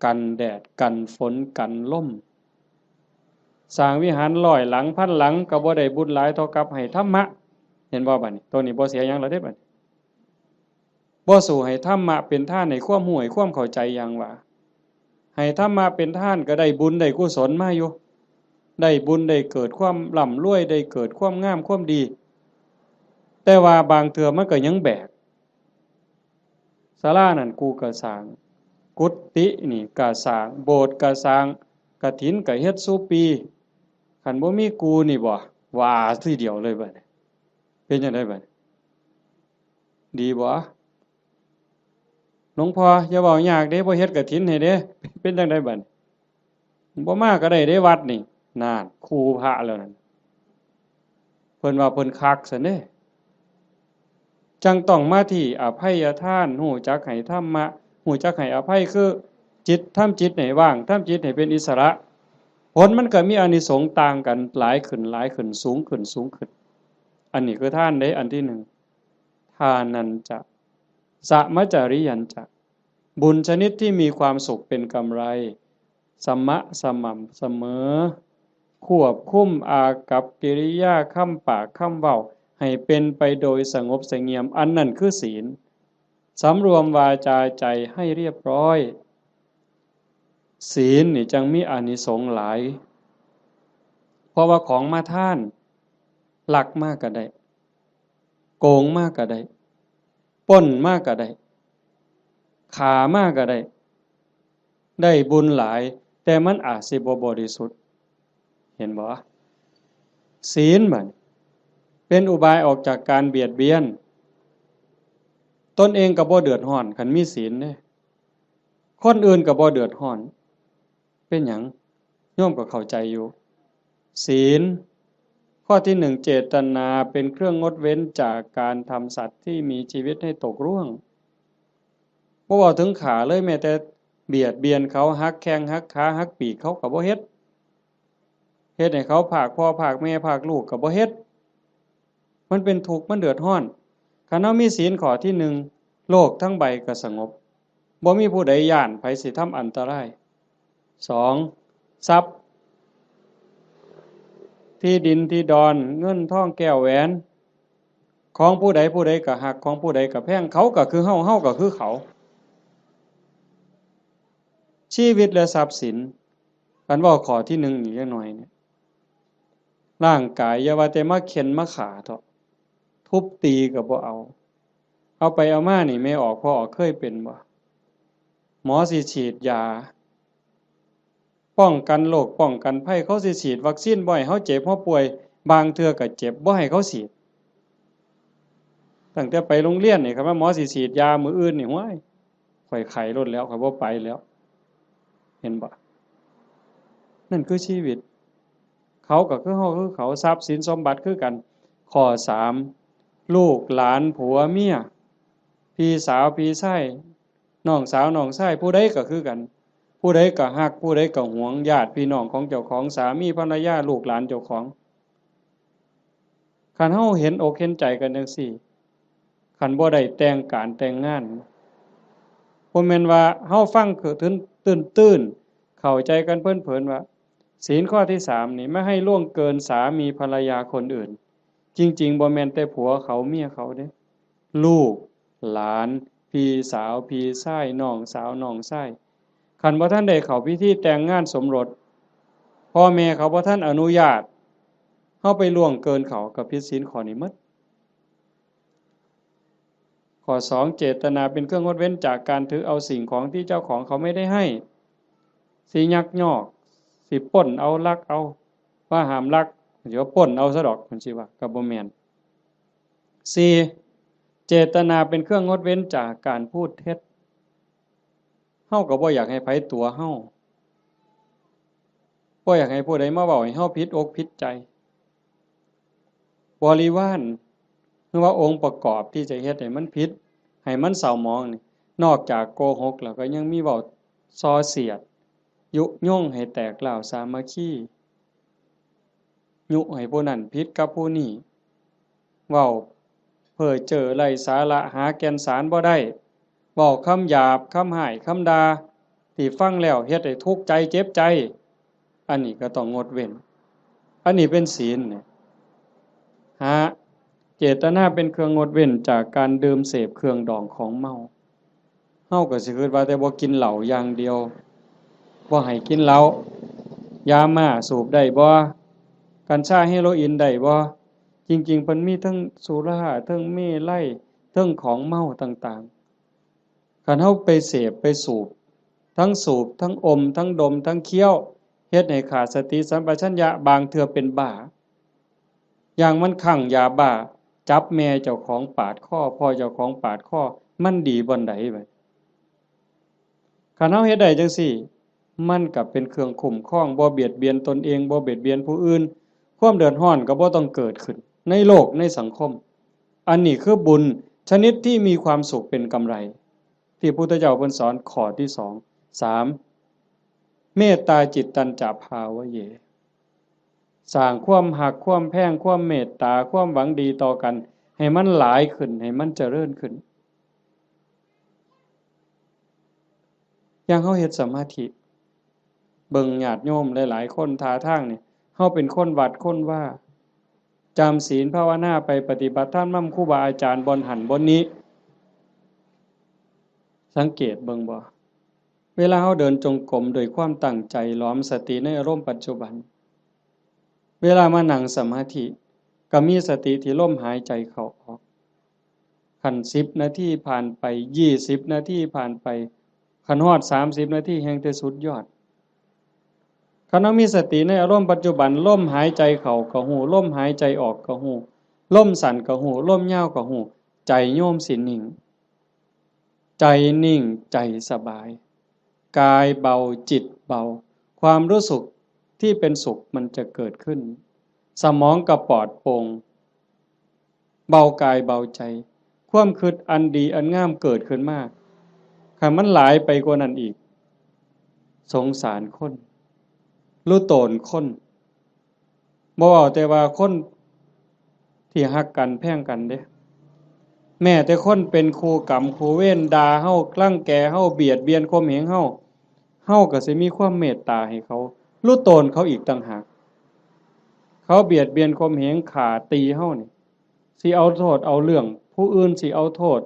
กันแดดกันฝนกันลม สร้างวิหารร้อยหลังพันหลัง ก็บ่ได้บุญหลายเท่ากับให้ธรรมะ เห็นบ่บัดนี้ ตัวนี้บ่เสียหยังแล้วเด้บัดนี้ บ่สู้ให้ธรรมะเป็นทานให้ความรู้ให้ความเข้าใจอย่างว่า ให้ธรรมะเป็นทานก็ได้บุญได้กุศลมาอยู่ ได้บุญได้เกิดความร่ำรวย ได้เกิดความงามความดี แต่ว่าบางเทื่อมันก็ยังแบก ศาลานั่นกูก็สร้าง กุฏินี่ก็สร้าง โบสถ์ก็สร้าง กฐินก็เฮ็ดซุปี คันบ่มีกูนี่บ่ ว่าทีเดียวเลยบัดนี้ เป็นจั่งใดบัดนี้ ดีบ่ หลวงพ่ออย่าเว้ายากเด้ บ่เฮ็ดกฐินให้เด้ เป็นจั่งใดบัดนี้ บ่มาก็ได้เด้วัดนี่ นั่น คู่พระแล้วนั่น เพิ่นว่าเพิ่นคักซั่นเด้ จั่งต้องมาที่อภัยทาน รู้จักให้ธรรมะ รู้จักให้อภัย คือจิต ทำจิตให้ว่าง ทำจิตให้เป็นอิสระ ผลมันก็มีอานิสงส์ต่างกัน หลายขึ้น หลายขึ้น สูงขึ้น สูงขึ้น อันนี้คือทานเด้ อันที่หนึ่ง ทานัญจะ สมจริยัญจะ บุญชนิดที่มีความสุขเป็นกำไร สมะ สม่ำเสมอ ควบคุมอากัปกิริยา คำปาก คำเว้า ให้เป็นไปโดยสงบเสงี่ยม อันนั้นคือศีล สำรวมวาจาใจให้เรียบร้อย ศีลนี่จั่งมีอานิสงส์หลาย เพราะว่าของมาทาน ลักมาก็ได้ โกงมาก็ได้ ปล้นมาก็ได้ ฆ่ามาก็ได้ ได้บุญหลาย แต่มันอาจสิบ่บริสุทธิ์ เห็นบ่ ศีลบัดนี้ เป็นอุบายออกจากการเบียดเบียน ตนเองก็บ่เดือดร้อน คันมีศีลเด้ คนอื่นก็บ่เดือดร้อน เป็นหยัง โยมก็เข้าใจอยู่ ศีล ข้อที่หนึ่ง เจตนาเป็นเครื่องงดเว้นจากการทำสัตว์ที่มีชีวิตให้ตกร่วง บ่เว้าถึงฆ่าเลย แม้แต่เบียดเบียนเขา หักแข้งหักขา หักปีกเขาก็บ่เฮ็ด เฮ็ดให้เขาพรากพ่อพรากแม่พรากลูกก็บ่เฮ็ด มันเป็นทุกข์ มันเดือดร้อน คันเฮามีศีลข้อที่หนึ่ง โลกทั้งใบก็สงบ บ่มีผู้ใดย้านไผสิทำอันตราย สอง ทรัพย์ ที่ดินที่ดอน เงินทองแก้วแหวน ของผู้ใดผู้ใดก็ฮัก ของผู้ใดก็แพง เขาก็คือเฮา เฮาก็คือเขา ชีวิตและทรัพย์สิน คันเว้าข้อที่หนึ่งอีกจักหน่อยเนี่ย ร่างกายอย่าว่าแต่มาเฆ็่นมาฆ่าเถาะ ทุบตีก็บ่เอา เอาไปเอามานี่แม่ออกพ่อออกเคยเป็นบ่ หมอสิฉีดยา ป้องกันโรคป้องกันภัย เขาสิฉีดวัคซีนบ่ให้เฮาเจ็บเฮาป่วย บางเทื่อก็เจ็บ บ่ให้เขาฉีด ตั้งแต่ไปโรงเรียนนี่ คันว่าหมอสิฉีดยามื้ออื่นนี่ ห้วย ข้อยไข้โลดแล้ว ข้อยบ่ไปแล้ว เห็นบ่ นั่นคือชีวิต เขาก็คือเฮาคือเขา ทรัพย์สินสมบัติคือกัน ข้อสาม ลูกหลานผัวเมีย พี่สาวพี่ชาย น้องสาวน้องชาย ผู้ใดก็คือกัน ผู้ใดก็ฮัก ผู้ใดก็หวง ญาติพี่น้องของเจ้าของ สามีภรรยา ลูกหลานเจ้าของ คันเฮาเห็นอกเห็นใจกันจั่งซี้ คันบ่ได้แต่งการแต่งงาน บ่แม่นว่าเฮาฟังคือตื้นๆ เข้าใจกันเพลินๆ ว่า ศีลข้อที่สามนี่ ไม่ให้ล่วงเกินสามีภรรยาคนอื่น จริงๆ บ่แม่นแต่ผัวเขาเมียเขาเด้ ลูก หลาน พี่สาว พี่ชาย น้องสาว น้องชาย คันบ่ทันได้เข้าพิธีแต่งงานสมรส พ่อแม่เขาบ่ทันอนุญาต เฮาไปล่วงเกินเขา ก็ผิดศีลข้อนี้หมด ข้อสอง เจตนาเป็นเครื่องงดเว้นจากการถือเอาสิ่งของที่เจ้าของเขาไม่ได้ให้ สิยักยอก สิปล้นเอา ลักเอา ว่าห้ามลัก เดี๋ยวปล้นเอาซะดอก มันสิว่า ก็บ่แม่น สี่ เจตนาเป็นเครื่องงดเว้นจากการพูดเท็จ เฮาก็บ่อยากให้ไผตั๋วเฮา บ่อยากให้ผู้ใดมาเว้าให้เฮาผิดอกผิดใจ บริวาร หรือว่าองค์ประกอบที่จะเฮ็ดให้มันผิด ให้มันเศร้าหมองนี่ นอกจากโกหกแล้วก็ยังมีเว้าส่อเสียด ยุยงให้แตกร้าวสามัคคี ยุให้ผู้นั้นผิดกับผู้นี้ เว้าเพ้อเจ้อไร้สาระ หาแก่นสารบ่ได้ เว้าคำหยาบ คำฮ้าย คำด่า ที่ฟังแล้วเฮ็ดให้ทุกข์ใจเจ็บใจ อันนี้ก็ต้องงดเว้น อันนี้เป็นศีลเนี่ย หา เจตนาเป็นเครื่องงดเว้นจากการดื่มเสพเครื่องดองของเมา เฮาก็สิคิดว่าแต่บ่กินเหล้าอย่างเดียว บ่ให้กินเหล้า ยาม่าสูบได้บ่ กัญชาเฮโรอีนได้บ่ จริงๆ เพิ่นมีทั้งสุรา ทั้งเมรัย ทั้งของเมาต่างๆ คันเฮาไปเสพไปสูบ ทั้งสูบ ทั้งอม ทั้งดม ทั้งเคี้ยว เฮ็ดให้ขาดสติสัมปชัญญะ บางเทื่อเป็นบ้า อย่างมันคลั่งยาบ้า จับแม่เจ้าของปาดคอ พ่อเจ้าของปาดคอ มันดีบ่อนใดบัด คันเฮาเฮ็ดได้จั่งซี้ มันก็เป็นเครื่องคุ้มครอง บ่เบียดเบียนตนเอง บ่เบียดเบียนผู้อื่น ความเดือดร้อนก็บ่ต้องเกิดขึ้น ในโลก ในสังคม อันนี้คือบุญชนิดที่มีความสุขเป็นกำไร ที่พุทธเจ้าเพิ่นสอนข้อที่สอง สาม เมตตาจิตตัญจะภาวะเย สร้างความฮัก ความแพง ความเมตตา ความหวังดีต่อกัน ให้มันหลายขึ้น ให้มันเจริญขึ้น อย่างเฮาเฮ็ดสมาธิ เบิ่งญาติโยมหลายๆ คนท่าทางนี่ เฮาเป็นคนวัดคนวา จำศีลภาวนาไปปฏิบัติธรรมนำครูบาอาจารย์บ่อนหั้นบ่อนนี้ สังเกตเบิ่งบ่ เวลาเฮาเดินจงกรมด้วยความตั้งใจ หลอมสติในอารมณ์ปัจจุบัน เวลามานั่งสมาธิ ก็มีสติที่ลมหายใจเข้าออก คันสิบนาทีผ่านไป ยี่สิบนาทีผ่านไป คันฮอดสามสิบนาทีแฮ่งแต่สุดยอด คันเฮามีสติในอารมณ์ปัจจุบัน ลมหายใจเข้าก็ฮู้ ลมหายใจออกก็ฮู้ ลมสั้นก็ฮู้ ลมยาวก็ฮู้ ใจโยมสินิ่ง ใจนิ่ง ใจสบาย กายเบา จิตเบา ความรู้สึกที่เป็นสุขมันจะเกิดขึ้น สมองก็ปลอดโปร่ง เบากายเบาใจ ความคิดอันดีอันงามเกิดขึ้นมา คันมันหลายไปกว่านั้นอีก สงสารคน รู้ตนคน บ่เว้าแต่ว่าคนที่ฮักกันแพงกันเด้ แม้แต่คนเป็นคู่กรรมคู่เวร ด่าเฮา รังแกเฮา เบียดเบียนข่มเหงเฮา เฮาก็สิมีความเมตตาให้เขา รู้ตนเขาอีกต่างหาก เขาเบียดเบียนข่มเหง ฆ่าตีเฮานี่ สิเอาโทษเอาเรื่อง ผู้อื่นสิเอาโทษ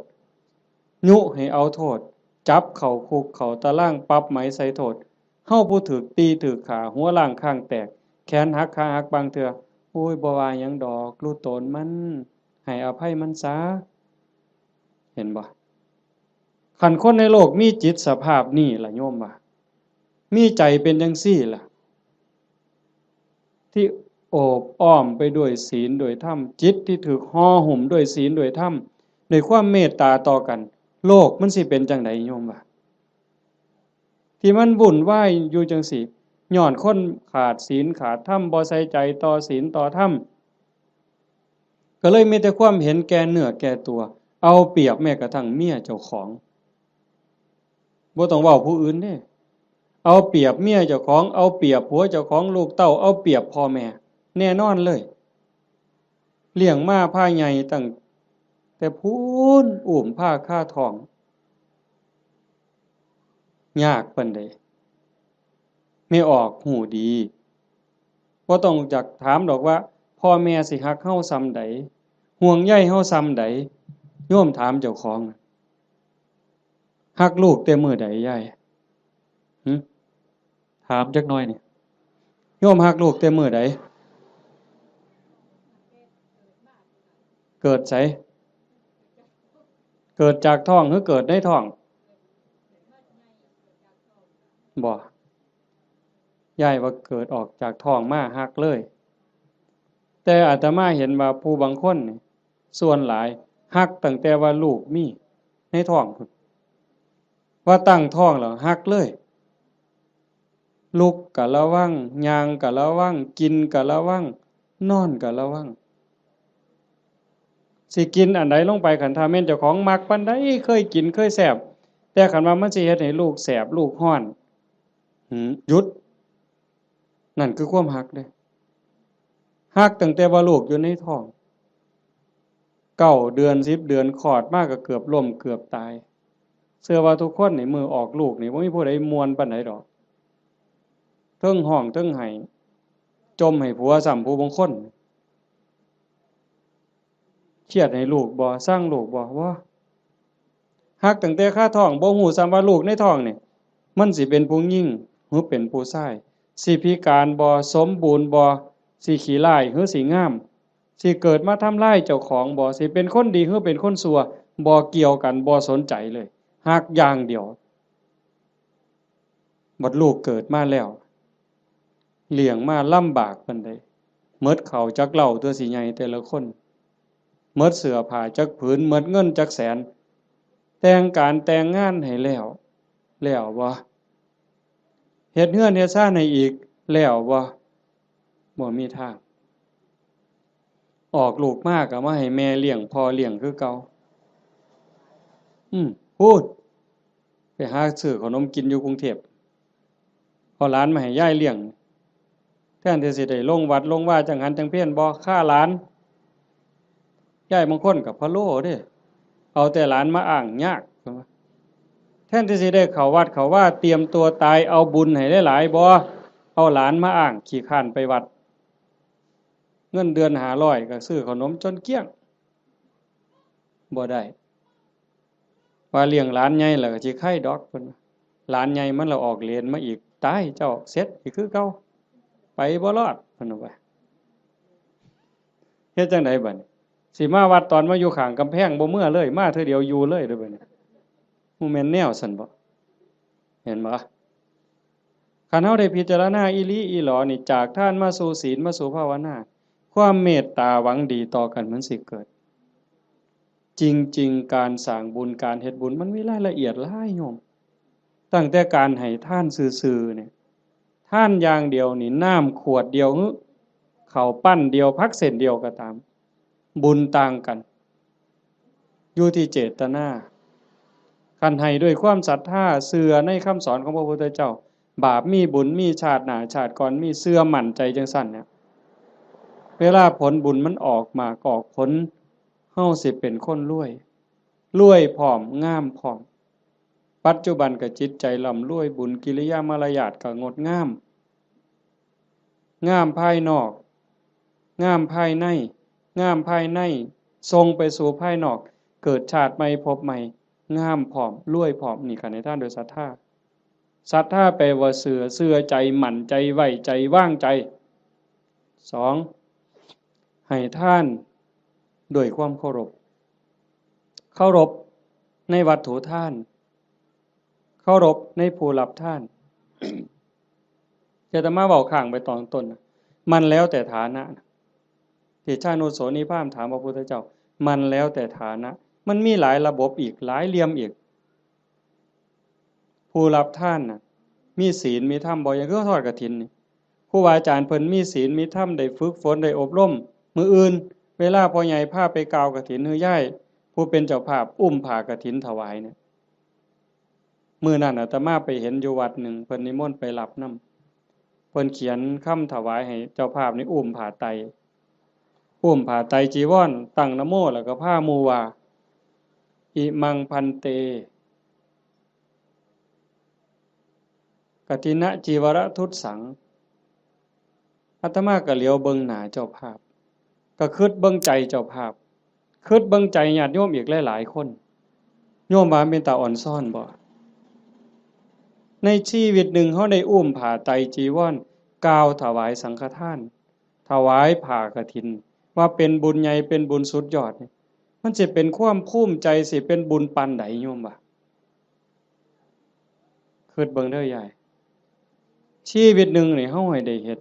ยุให้เอาโทษ จับเข้าคุกเข้าตาราง ปรับไหมใส่โทษ เฮาผู้ถูกตีถูกฆ่า หัวล้างคางแตก แขนหักขาหักบางเทื่อ โอ้ย บ่ว่าหยังดอก รู้ตนมัน ให้อภัยมันซะ เห็นบ่ คันคนในโลกมีจิตสภาพนี้ล่ะโยมว่า มีใจเป็นจั่งซี้ล่ะ ที่โอบอ้อมไปด้วยศีลด้วยธรรม จิตที่ถูกห่อหุ้มด้วยศีลด้วยธรรม ด้วยความเมตตาต่อกัน โลกมันสิเป็นจั่งใดโยมว่า ที่มันวุ่นวายอยู่จั่งซี้ ย้อนคนขาดศีลขาดธรรม บ่ใส่ใจต่อศีลต่อธรรม ก็เลยมีแต่ความเห็นแก่เนื้อแก่ตัว เอาเปรียบแม้กระทั่งเมียเจ้าของ บ่ต้องเว้าผู้อื่นเด้ เอาเปรียบเมียเจ้าของ เอาเปรียบผัวเจ้าของ ลูกเต้า เอาเปรียบพ่อแม่ แน่นอนเลย เลี้ยงมาพาใหญ่ตั้งแต่พู้น อุ้มพาคาท้อง ยากปานใด แม่ออกฮู้ดี บ่ต้องจักถามดอกว่า พ่อแม่สิฮักเฮาส่ำใด ห่วงใยเฮาส่ำใด โยมถามเจ้าของ ฮักลูกแต่มื้อใดยาย หึ ถามจักหน่อยนี่ โยมฮักลูกแต่มื้อใด เกิดไส เกิดจากท้องหรือเกิดในท้อง บ่ ยายว่าเกิดออกจากท้องมาฮักเลย แต่อาตมาเห็นว่าผู้บางคนนี่ ส่วนหลาย ฮักตั้งแต่ว่าลูกมีในท้องพุ้น ว่าตั้งท้องแล้วฮักเลย ลุกก็ระวัง ย่างก็ระวัง กินก็ระวัง นอนก็ระวัง สิกินอันใดลงไป คันถ้าแม่นเจ้าของมักปานใด เคยกินเคยแซ่บ แต่คันว่ามันสิเฮ็ดให้ลูกแสบลูกร้อน หืม หยุด นั่นคือความฮักเด้ ฮักตั้งแต่ว่าลูกอยู่ในท้อง เก้าเดือน สิบเดือน คลอดมาก็เกือบล้มเกือบตาย เชื่อว่าทุกคนนี่มื้อออกลูกนี่บ่มีผู้ใดม่วนปานใดดอก เทิงฮ้องเทิงไห้ จ่มให้ผัวซ้ำผู้บางคน เครียดให้ลูกบ่ ซังลูกบ่ บ่ ฮักตั้งแต่คาท้อง บ่ฮู้ซ้ำว่าลูกในท้องนี่ มันสิเป็นผู้หญิงหรือเป็นผู้ชาย สิพิการบ่ สมบูรณ์บ่ สิขี้ร้ายหรือสิงาม สิเกิดมาทำลายเจ้าของบ่ สิเป็นคนดีหรือเป็นคนชั่ว บ่เกี่ยวกัน บ่สนใจเลย ฮักอย่างเดียว บัดลูกเกิดมาแล้ว เลี้ยงมาลำบากปานใด หมดข้าวจักเล่าตัวสิใหญ่แต่ละคน หมดเสื้อผ้าจักผืน หมดเงินจักแสน แต่งการแต่งงานให้แล้ว แล้วบ่ เฮ็ดเฮือนเฮ็ดซานให้อีก แล้วบ่ บ่มีทาง ออกลูกมาก็มาให้แม่เลี้ยงพ่อเลี้ยงคือเก่า อืม พูด ไปหาซื้อขนมกินอยู่กรุงเทพฯ เอาหลานมาให้ยายเลี้ยง แทนที่สิได้ลงวัดลงวาจังหันจังเพี้ยนบ่ ฆ่าหลาน ยายบางคนก็พะโล้เด้ เอาแต่หลานมาอ้างยาก แทนที่สิได้เข้าวัดเข้าวา เตรียมตัวตาย เอาบุญให้หลายๆ บ่ เอาหลานมาอ้าง ขี้คร้านไปวัด เงินเดือนห้าร้อยก็ซื้อขนมจนเกลี้ยง บ่ได้ ว่าเลี้ยงหลานใหญ่แล้วก็สิไคดอก เพิ่นว่า หลานใหญ่มันละออกเหรนมาอีก ตายเจ้า เสร็จอีกคือเก่า ไปบ่รอด เพิ่นว่า เฮ็ดจั่งใดบัดนี้ สิมาวัดตอนมาอยู่ข้างกำแพง บ่เมือเลย มาเทื่อเดียวอยู่เลยเด้อบัดนี้ บ่แม่นแนวซั่นบ่ เห็นบ่ คันเฮาได้พิจารณาอีหลีอีหลอนี่ จากทานมาสู่ศีล มาสู่ภาวนา ความเมตตาหวังดีต่อกันมันสิเกิด จริงๆ การสร้างบุญ การเฮ็ดบุญ มันมีรายละเอียดหลายโยม ตั้งแต่การให้ทานซื่อๆ เนี่ย ทานอย่างเดียวนี่ น้ำขวดเดียวหรือ ข้าวปั้นเดียว ผักเส้นเดียวก็ตาม บุญต่างกัน อยู่ที่เจตนา คันให้ด้วยความศรัทธา เชื่อในคำสอนของพระพุทธเจ้า บาปมีบุญมี ชาติหน้าชาติก่อนมี เชื่อมั่นใจจั่งซั่นเนี่ย เวลาผลบุญมันออกหมากออกผล เฮาสิเป็นคนรวย รวยพร้อม งามพร้อม ปัจจุบันก็จิตใจร่ำรวย บุญกิริยามารยาทก็งดงาม งามภายนอก งามภายใน งามภายใน ส่งไปสู่ภายนอก เกิดชาติใหม่ภพใหม่ งามพร้อม รวยพร้อม นี่คันให้ทานโดยศรัทธา ศรัทธาแปลว่าเชื่อ เชื่อใจ มั่นใจ ไว้ใจ วางใจ สอง ให้ทานด้วยความเคารพ เคารพในวัตถุทาน เคารพในผู้รับทาน อาตมาเว้าค้างไปตอนต้นน่ะ มันแล้วแต่ฐานะน่ะ ที่ชานุโสนีพราหมณ์ถามพระพุทธเจ้า มันแล้วแต่ฐานะ มันมีหลายระบบอีก หลายเหลี่ยมอีก ผู้รับทานน่ะ มีศีลมีธรรมบ่ อย่างคือทอดกฐินนี่ ครูบาอาจารย์เพิ่นมีศีลมีธรรม ได้ฝึกฝน ได้อบรม มื้ออื่น เวลาพ่อใหญ่พาไปกล่าวกฐิน หรือยาย ผู้เป็นเจ้าภาพ อุ้มผ้ากฐินถวายเนี่ย มื้อนั้นอาตมาไปเห็นอยู่วัดหนึ่ง เพิ่นนิมนต์ไปรับนำ เพิ่นเขียนคำถวายให้เจ้าภาพนี่อุ้มผ้าไตร อุ้มผ้าไตรจีวร ตั้งนะโม แล้วก็พาหมู่ว่า อิมัง ภันเต กฐินจีวรทุสสัง อาตมาก็เหลียวเบิ่งหน้าเจ้าภาพ ก็คิดเบิ่งใจเจ้าภาพ คิดเบิ่งใจญาติโยมอีกหลายๆ คน โยมว่าเป็นตาอ่อนซ้อนบ่ ในชีวิตหนึ่งเฮาได้อุ้มผ้าไตรจีวร กล่าวถวายสังฆทาน ถวายผ้ากฐิน ว่าเป็นบุญใหญ่ เป็นบุญสุดยอดนี่ มันสิเป็นความภูมิใจ สิเป็นบุญปานใด โยมว่า คิดเบิ่งเด้อยาย ชีวิตหนึ่งนี่เฮาให้ได้เฮ็ด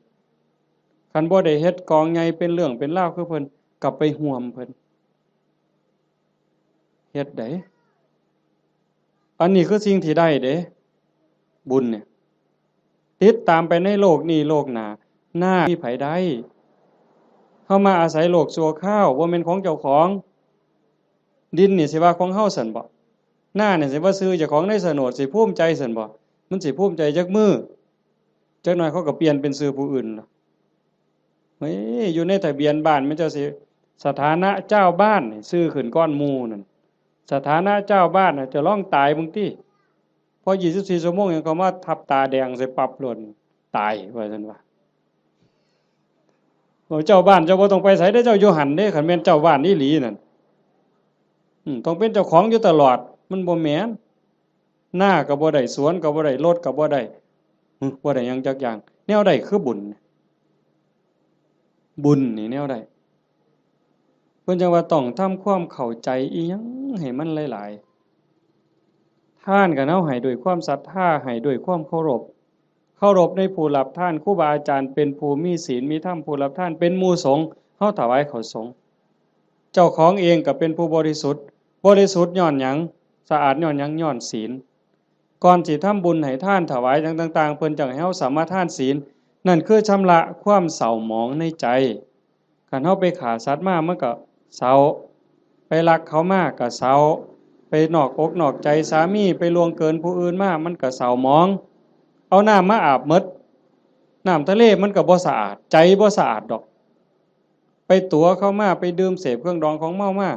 คันบ่ได้เฮ็ดกองใหญ่เป็นเรื่องเป็นราวคือเพิ่น ก็ไปร่วมเพิ่น เฮ็ดได้ อันนี้คือสิ่งที่ได้เด้ บุญเนี่ย ติดตามไปในโลกนี้โลกหน้า นามีไผได้ เฮามาอาศัยโลกชั่วคราว บ่แม่นของเจ้าของ ดินนี่สิว่าของเฮาซั่นบ่ นานี่สิว่าชื่อเจ้าของในโฉนด สิภูมิใจซั่นบ่ มันสิภูมิใจจักมื้อ จักหน่อยเขาก็เปลี่ยนเป็นชื่อผู้อื่นล่ะ เฮ้ย อยู่ในทะเบียนบ้านมันเจ้าสิ สถานะเจ้าบ้านนี่ชื่อขึ้นก่อนหมู่นั่น สถานะเจ้าบ้านน่ะ จะลองตายเบิ่งติ พอยี่สิบสี่ชั่วโมงหยังเขามาทับตาแดงใส่ปั๊บโลด ตายว่าซั่นว่า โอ้ เจ้าบ้านเจ้าบ่ต้องไปไสเด้อ เจ้าอยู่หั่นเด้ คันแม่นเจ้าบ้านอีหลีนั่น อืม ต้องเป็นเจ้าของอยู่ตลอด มันบ่แม่น นาก็บ่ได้ สวนก็บ่ได้ รถก็บ่ได้ หึ บ่ได้หยังจักอย่าง แนวใดคือบุญ บุญนี่แนวใด เพิ่นจั่งว่าต้องทำความเข้าใจอีหยังให้มันหลายๆ ทานก็เฮาให้ด้วยความศรัทธา ให้ด้วยความเคารพ เคารพในผู้รับทาน ครูบาอาจารย์เป็นผู้มีศีลมีธรรม ผู้รับทานเป็นหมู่สงฆ์ เฮาถวายข้าวสงฆ์ เจ้าของเองก็เป็นผู้บริสุทธิ์ บริสุทธิ์ย้อนหยัง สะอาดย้อนหยัง ย้อนศีล ก่อนสิทำบุญให้ทานถวายหยังต่างๆ เพิ่นจั่งให้เฮาสมาทานศีล นั่นคือชำระความเศร้าหมองในใจ คันเฮาไปฆ่าสัตว์มามันก็เศร้า ไปลักเขามาก็เศร้า ไปนอกอกนอกใจสามี ไปล่วงเกินผู้อื่นมามันก็เศร้าหมอง เอาน้ำมาอาบหมด น้ำทะเลมันก็บ่สะอาด ใจบ่สะอาดดอก ไปตั๋วเข้ามา ไปดื่มเสพเครื่องดองของเมามา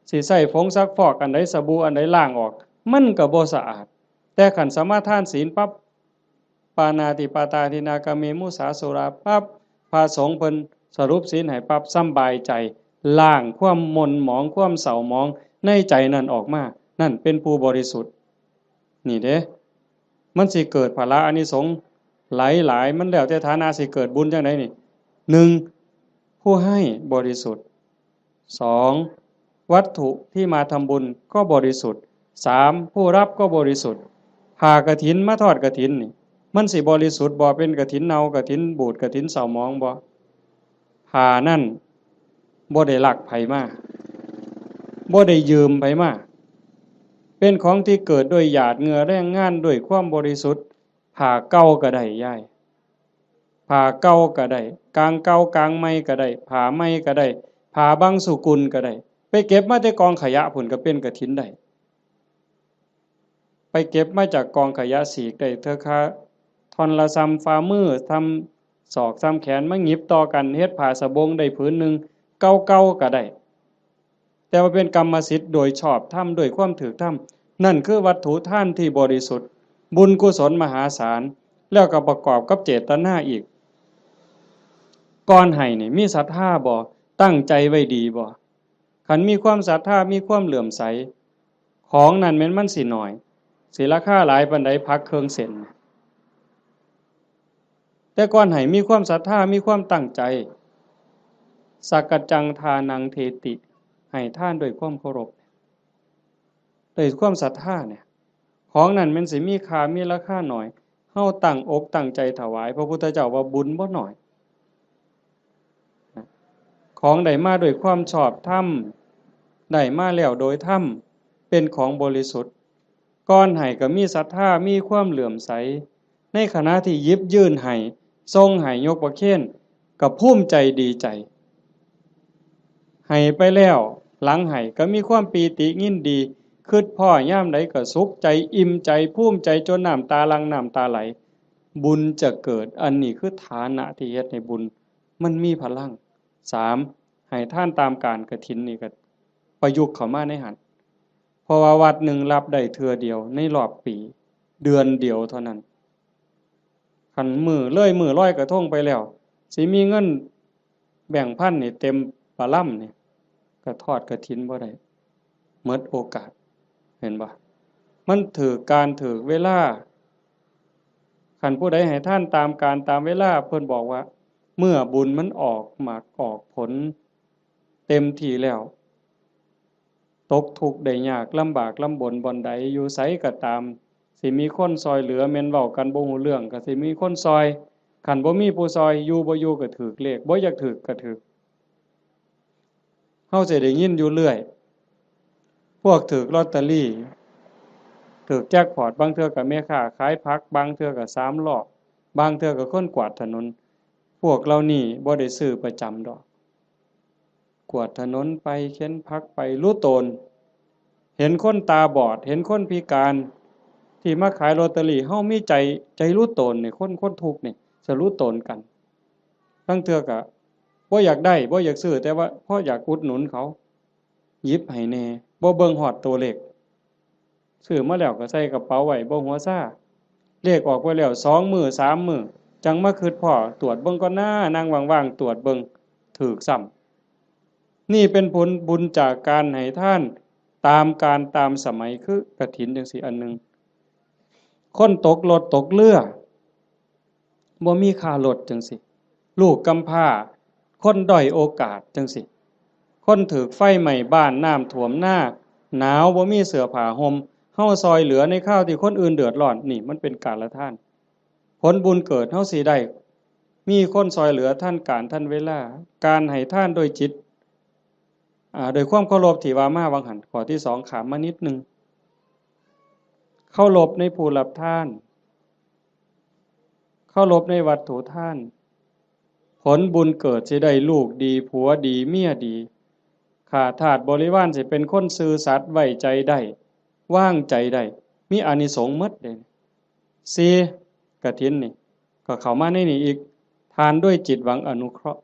สิใช้ผงซักฟอกอันใด สบู่อันใดล้างออก มันก็บ่สะอาด แต่คันสมาทานศีลปั๊บ ปาณาติปาตาทินนากาเมมุสาสุราปั๊บ พระสงฆ์เพิ่นสรุปศีลให้ปั๊บ สำบายใจ ล้างความหม่นหมอง ความเศร้าหมองในใจนั่นออกมา นั่นเป็นผู้บริสุทธิ์ นี่เด้ มันสิเกิดผละอานิสงส์หลายๆ มันแล้วแต่ฐานะสิเกิดบุญจั่งใดนี่ หนึ่ง ผู้ให้บริสุทธิ์ สอง วัตถุที่มาทำบุญก็บริสุทธิ์ สาม ผู้รับก็บริสุทธิ์ ผ้ากฐินมาทอดกฐินนี่ มันสิบริสุทธิ์บ่ เป็นกฐินเน่า กฐินบูด กฐินเศร้าหมองบ่ ผ้านั่นบ่ได้ลักไผมา บ่ได้ยืมไผมา เป็นของที่เกิดด้วยหยาดเหงื่อแรงงาน ด้วยความบริสุทธิ์ ผ้าเก่าก็ได้ยาย ผ้าเก่าก็ได้ กางเก่ากางใหม่ก็ได้ ผ้าใหม่ก็ได้ ผ้าบางสุกุลก็ได้ ไปเก็บมาแต่กองขยะพุ้นก็เป็นกฐินได้ ไปเก็บมาจากกองขยะ สีกได้เทื่อคาท่อนละส่ำฝ่ามือ ส่ำศอก ส่ำแขน มาหยิบต่อกันเฮ็ดผ้าสบงได้ผืนหนึ่ง เก่าๆก็ได้ แต่ว่าเป็นกรรมสิทธิ์โดยชอบธรรม ด้วยความถูกธรรม นั่นคือวัตถุทานที่บริสุทธิ์ บุญกุศลมหาศาล แล้วก็ประกอบกับเจตนาอีก ก่อนให้นี่มีศรัทธาบ่ ตั้งใจไว้ดีบ่ คันมีความศรัทธา มีความเลื่อมใส ของนั่นแม่นมันสิน้อย สิราคาหลายปานใด ผักเครื่องเส้น แต่ก่อนให้มีความศรัทธา มีความตั้งใจ สักกัจจังทานังเทติ ให้ทานด้วยความเคารพ ด้วยความศรัทธาเนี่ย ของนั่นแม่นสิมีค่า มีราคาน้อย เฮาตั้งอกตั้งใจถวาย พระพุทธเจ้าว่าบุญบ่น้อย ของได้มาด้วยความชอบธรรม ได้มาแล้วโดยธรรม เป็นของบริสุทธิ์ ก่อนให้ก็มีศรัทธา มีความเลื่อมใส ในขณะที่หยิบยื่นให้ ส่งให้ ยกประเคน ก็ภูมิใจดีใจ ให้ไปแล้ว หลังให้ก็มีความปีติยินดี คิดพ้อยามใดก็สุขใจ อิ่มใจ ภูมิใจ จนน้ำตาหลั่ง น้ำตาไหล บุญจะเกิด อันนี้คือฐานะที่เฮ็ดให้บุญมันมีพลัง สาม ให้ทานตามกาลกฐินนี่ก็ประยุกต์เข้ามาในหั้น เพราะว่าวัดหนึ่งรับได้เทื่อเดียวในรอบปี เดือนเดียวเท่านั้น คันมื้อเลยมื้อลอยกระทงไปแล้ว สิมีเงินแบงค์พันนี่เต็มปะลำนี่ ก็ทอดกฐินบ่ได้ หมดโอกาส เห็นบ่ มันถืกกาลถืกเวลา คันผู้ใดให้ทานตามกาลตามเวลา เพิ่นบอกว่า เมื่อบุญมันออกหมากออกผลเต็มที่แล้ว ตกทุกข์ได้ยาก ลำบากลำบนบ่อนใด อยู่ไสก็ตาม สิมีคนซ่อยเหลือ แม่นเว้ากันบ่ฮู้เรื่องก็สิมีคนซ่อย คันบ่มีผู้ซ่อย อยู่บ่อยู่ก็ถืกเลข บ่อยากถืกก็ถืก เฮาสิได้ยินอยู่เรื่อย พวกถืกลอตเตอรี่ ถืกแจ็คพอต บางเทื่อก็แม่ค้าขายผัก บางเทื่อก็สามล้อ บางเทื่อก็คนกวาดถนน พวกเหล่านี้บ่ได้ซื้อประจำดอก กวาดถนนไป เข็นผักไป หลูโตน เห็นคนตาบอด เห็นคนพิการ ที่มาขายลอตเตอรี่ เฮามีใจ ใจหลูโตนนี่ คน คนทุกข์นี่ จะหลูโตนกัน ลางเทื่อก็บ่อยากได้ บ่อยากซื้อ แต่ว่าพออยากอุดหนุนเขา หยิบให้แหน่ บ่เบิ่งฮอดตัวเลข ซื้อมาแล้วก็ใส่กระเป๋าไว้ บ่หัวซา เลขออกไปแล้วสองมื้อสามมื้อ จั่งมาคิดพ้อ ตรวจเบิ่งก่อนนะ นั่งว่างๆ ตรวจเบิ่ง ถืกซ้ำ นี่เป็นผลบุญจากการให้ทานตามกาลตามสมัย คือกฐินจั่งซี้อันหนึ่ง คนตกรถตกเรือ บ่มีค่ารถจั่งซี้ ลูกกำพร้า คนด้อยโอกาสจั่งซี้ คนถืกไฟไหม้บ้าน น้ำท่วมนา หนาว บ่มีเสื้อผ้าห่ม เฮาซอยเหลือในคราวที่คนอื่นเดือดร้อน นี่มันเป็นกาลทาน ผลบุญเกิดเฮาสิได้ มีคนซอยเหลือทันกาลทันเวลา การให้ทานโดยจิต อ่า โดยความเคารพที่ว่ามาหว่างหั้น ข้อที่สอง ข้ามมานิดหนึ่ง เคารพในผู้รับทาน เคารพในวัตถุทาน ผลบุญเกิดสิได้ลูกดี ผัวดี เมียดี ข้าทาสบริวารสิเป็นคนซื่อสัตย์ ไว้ใจได้ วางใจได้ มีอานิสงส์หมดเด้ สี่ กฐินนี่ ก็เข้ามาในนี้อีก ทานด้วยจิตหวังอนุเคราะห์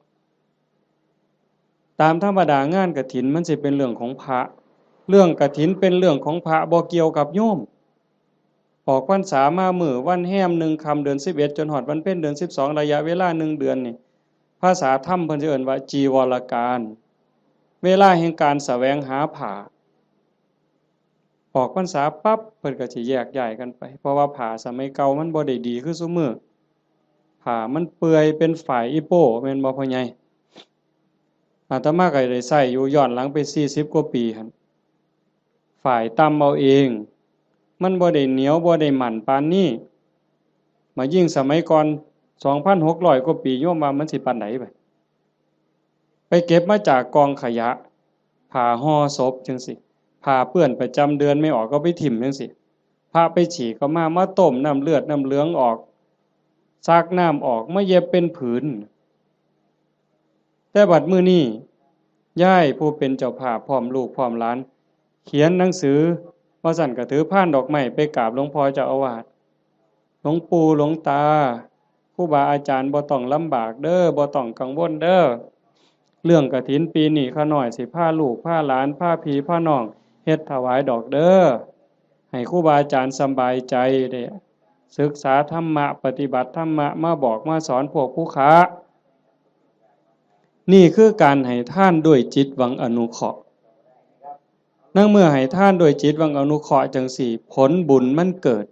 ตามธรรมดางานกฐินมันสิเป็นเรื่องของพระ เรื่องกฐินเป็นเรื่องของพระ บ่เกี่ยวกับโยม ออกพรรษามามื้อวันแฮมหนึ่งค่ำเดือนสิบเอ็ด จนฮอดวันเพ็ญเดือนสิบสอง ระยะเวลาหนึ่งเดือนนี่ ภาษาธรรมเพิ่นสิเอิ้นว่าจีวรกาล เวลาแห่งการแสวงหาผ้า ออกพรรษาปั๊บ เพิ่นก็สิแยกย้ายกันไป เพราะว่าผ้าสมัยเก่ามันบ่ได้ดีคือซุมื้อ ผ้ามันเปื่อยเป็นฝ้ายอีโป้ แม่นบ่พ่อใหญ่ อาตมาก็ได้ใช้อยู่ย้อนหลังไปสี่สิบกว่าปีหั่น ฝ้ายตำเอาเอง มันบ่ได้เหนียว บ่ได้มั่นปานนี้ มายิ่งสมัยก่อน สองพันหกร้อยกว่าปี โยมว่ามันสิปานใดบัด ไปเก็บมาจากกองขยะ ผ้าห่อศพจั่งซี้ ผ้าเปื้อนประจำเดือนไม่ออกก็ไปถิ่มจั่งซี้ พระไปฉี่ก็มา มาต้มน้ำเลือดน้ำเหลืองออก ซักน้ำออก มาเย็บเป็นผืน แต่บัดมื้อนี้ ยายผู้เป็นเจ้าภาพพร้อมลูกพร้อมหลาน เขียนหนังสือ ว่าซั่นก็ถือพานดอกไม้ไปกราบหลวงพ่อเจ้าอาวาส หลวงปู่หลวงตา ครูบาอาจารย์บ่ต้องลำบากเด้อ บ่ต้องกังวลเด้อ เรื่องกฐินปีนี้ข้าน้อยสิพาลูกพาหลาน พาพี่พาน้อง เฮ็ดถวายดอกเด้อ ให้ครูบาอาจารย์สำบายใจ ได้ศึกษาธรรมะ ปฏิบัติธรรมะ มาบอกมาสอนพวกผู้ค้า นี่คือการให้ทานด้วยจิตหวังอนุเคราะห์ ในเมื่อให้ทานด้วยจิตหวังอนุเคราะห์จั่งซี้ ผลบุญมันเกิด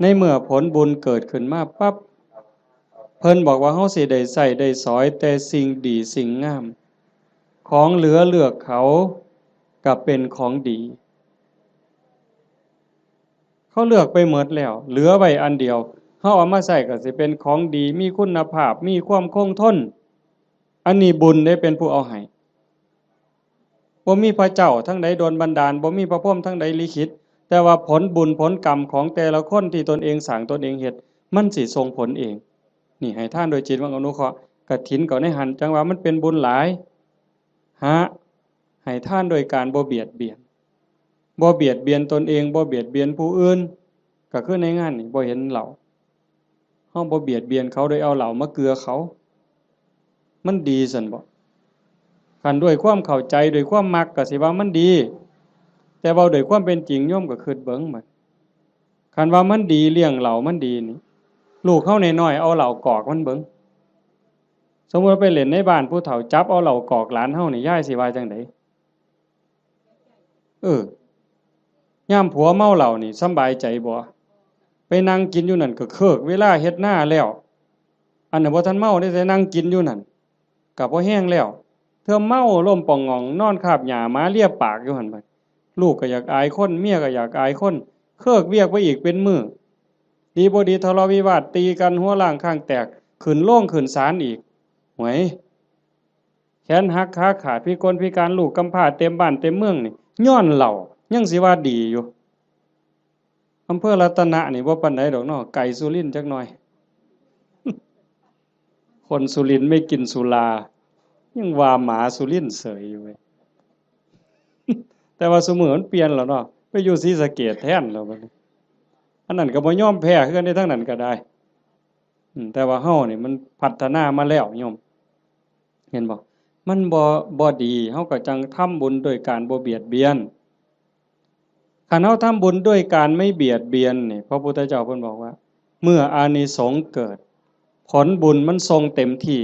ในเมื่อผลบุญเกิดขึ้นมาปั๊บ เพิ่นบอกว่าเฮาสิได้ใช้ได้สอยแต่สิ่งดีสิ่งงาม ของเหลือเลือกเขาก็เป็นของดี เขาเลือกไปหมดแล้ว เหลือไว้อันเดียว เฮาเอามาใช้ก็สิเป็นของดี มีคุณภาพ มีความคงทน อันนี้บุญได้เป็นผู้เอาให้ บ่มีพระเจ้าทางใดดลบันดาล บ่มีพระพรหมทางใดลิขิต แต่ว่าผลบุญผลกรรมของแต่ละคนที่ตนเองสร้างตนเองเฮ็ด มันสิส่งผลเอง นี่ให้ทานโดยจิตหวังอนุเคราะห์ กฐินก็ในหั่น จั่งว่ามันเป็นบุญหลาย หา ให้ทานโดยการบ่เบียดเบียน บ่เบียดเบียนตนเอง บ่เบียดเบียนผู้อื่น ก็คือในงานนี่บ่เห็นเหล้า เฮาบ่เบียดเบียนเขาโดยเอาเหล้ามาเกลือเขา มันดีซั่นบ่ คันด้วยความเข้าใจ ด้วยความมักก็สิว่ามันดี แต่เว้าด้วยความเป็นจริง โยมก็คิดเบิ่งบัด คันว่ามันดีเลี้ยงเหล้ามันดีนี่ ลูกเฮาน้อยๆ เอาเหล้ากอกมันเบิ่ง สมมุติว่าไปเล่นในบ้านผู้เฒ่าจับเอาเหล้ากอกหลานเฮานี่ ยายสิว่าจั่งใด เออ ยามผัวเมาเหล้านี่สำบายใจบ่ ไปนั่งกินอยู่นั่นก็เคิกเวลาเฮ็ดนาแล้ว อันนั้นบ่ทันเมาเด้ แต่นั่งกินอยู่นั่น ก็พอแฮงแล้ว เทื่อเมาล้มป่องหง่อง นอนคาบหญ้าหมาเลียปากอยู่หั่นบัด ลูกก็อยากอายคน เมียก็อยากอายคน เคิกเวียกไปอีกเป็นมื้อ ดีบ่ดีทะเลาะวิวาทตีกันหัวล้างข้างแตก ขึ้นโรงขึ้นศาลอีก หวย แขนหักขาขาด พิกลพิการ ลูกกำพร้าเต็มบ้านเต็มเมืองนี่ ย้อนเหล้ายังสิว่าดีอยู่ อำเภอรัตนะนี่บ่ปานใดดอกเนาะ ไกลสุรินทร์จักหน่อย คนสุรินทร์ไม่กินสุรา ยังว่าหมาสุรินทร์เสยอยู่เว้ย แต่ว่าซุมื้อมันเปลี่ยนแล้วเนาะ ไปอยู่ศรีสะเกษแทนแล้วบัดนี้ อันนั้นก็บ่ยอมแพ้คือกันเด้ ทางนั้นก็ได้ อืม แต่ว่าเฮานี่มันพัฒนามาแล้วโยม เห็นบ่ มันบ่ บ่ดี เฮาก็จั่งทำบุญโดยการบ่เบียดเบียน คันเฮาทำบุญด้วยการไม่เบียดเบียนนี่ พระพุทธเจ้าเพิ่นบอกว่า เมื่ออานิสงส์เกิด ผลบุญมันส่งเต็มที่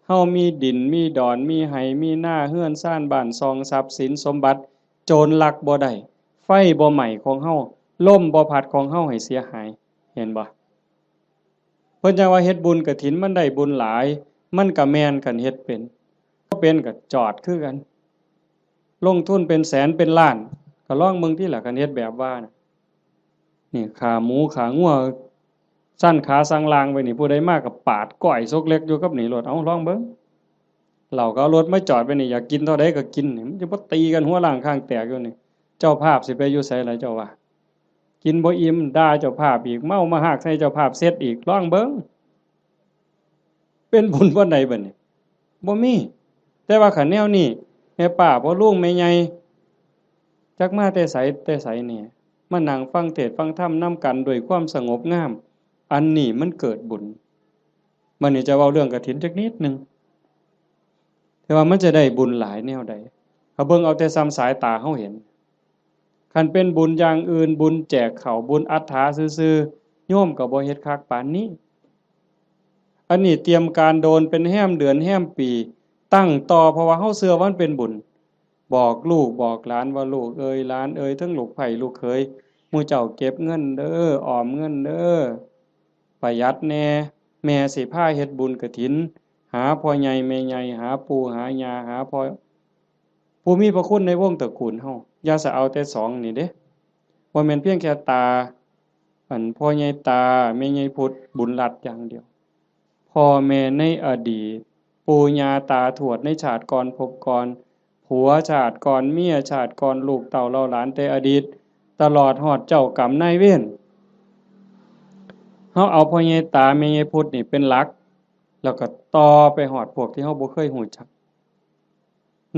เฮามีดิน มีดอน มีไฮ่ มีนา เฮือนซาน บ้านช่อง ทรัพย์สินสมบัติ โจรลักบ่ได้ ไฟบ่ไหม้ของเฮา ลมบ่พัดของเฮาให้เสียหาย เห็นบ่ เพิ่นจั่งว่าเฮ็ดบุญกฐินมันได้บุญหลาย มันก็แม่นคันเฮ็ดเป็น บ่เป็นก็จอดคือกัน ลงทุนเป็นแสนเป็นล้าน ก็ลองเบิ่งติล่ะ คันเฮ็ดแบบว่าน่ะ นี่ขาหมูขางัว สั่นขาสั่นล่างไว้นี่ ผู้ใดมาก็ปาดก้อยซกเล็กอยู่กับนี่โลด เอาลองเบิ่ง เหล้าก็เอารถมาจอดไว้นี่ อยากกินเท่าใดก็กินนี่ มันจะบ่ตีกันหัวล้างข้างแตกอยู่นี่ เจ้าภาพสิไปอยู่ไสล่ะเจ้าว่า กินบ่อิ่ม ด่าเจ้าภาพอีก เมามาฮากใส่เจ้าภาพเสร็จอีก ลองเบิ่ง เป็นบุญปานใดบัดนี้ บ่มี แต่ว่าคันแนวนี้ แม่ป้าพ่อลุงแม่ใหญ่ จักมาแต่ไสแต่ไสนี่ มานั่งฟังเทศน์ฟังธรรมนำกันด้วยความสงบงาม อันนี้มันเกิดบุญ บัดนี้จะเว้าเรื่องกฐินจักนิดหนึ่ง แต่ว่ามันจะได้บุญหลายแนวใด ก็เบิ่งเอาแต่ส่ำสายตาเฮาเห็น คันเป็นบุญอย่างอื่น บุญแจกข้าว บุญอัฏฐาซื่อๆ โยมก็บ่เฮ็ดคักปานนี้ อันนี้เตรียมการโดนเป็นแฮมเดือนแฮมปี ตั้งต่อ เพราะว่าเฮาเชื่อว่ามันเป็นบุญ บอกลูกบอกหลานว่า ลูกเอ๋ยหลานเอ๋ย ทั้งลูกใผลูกเขย หมู่เจ้าเก็บเงินเด้อ ออมเงินเด้อ ประหยัดแหน่ แม่สิพาเฮ็ดบุญกฐิน หาพ่อใหญ่แม่ใหญ่ หาปู่หาย่า หาพ่อ ผู้มีพระคุณในวงตระกูลเฮา อย่าสะเอาแต่สองนี่เด้ บ่แม่นเพียงแค่ตา อันพ่อใหญ่ตา แม่ใหญ่พุทธ บุญรัตน์อย่างเดียว พ่อแม่ในอดีต ปู่ย่าตาทวดในชาติก่อนภพก่อน ผัวชาติก่อน เมียชาติก่อน ลูกเต้าเหล่าหลานแต่อดีต ตลอดฮอดเจ้ากรรมนายเวร เฮาเอาพ่อใหญ่ตา แม่ใหญ่พุทธนี่เป็นหลัก แล้วก็ต่อไปฮอดพวกที่เฮาบ่เคยฮู้จัก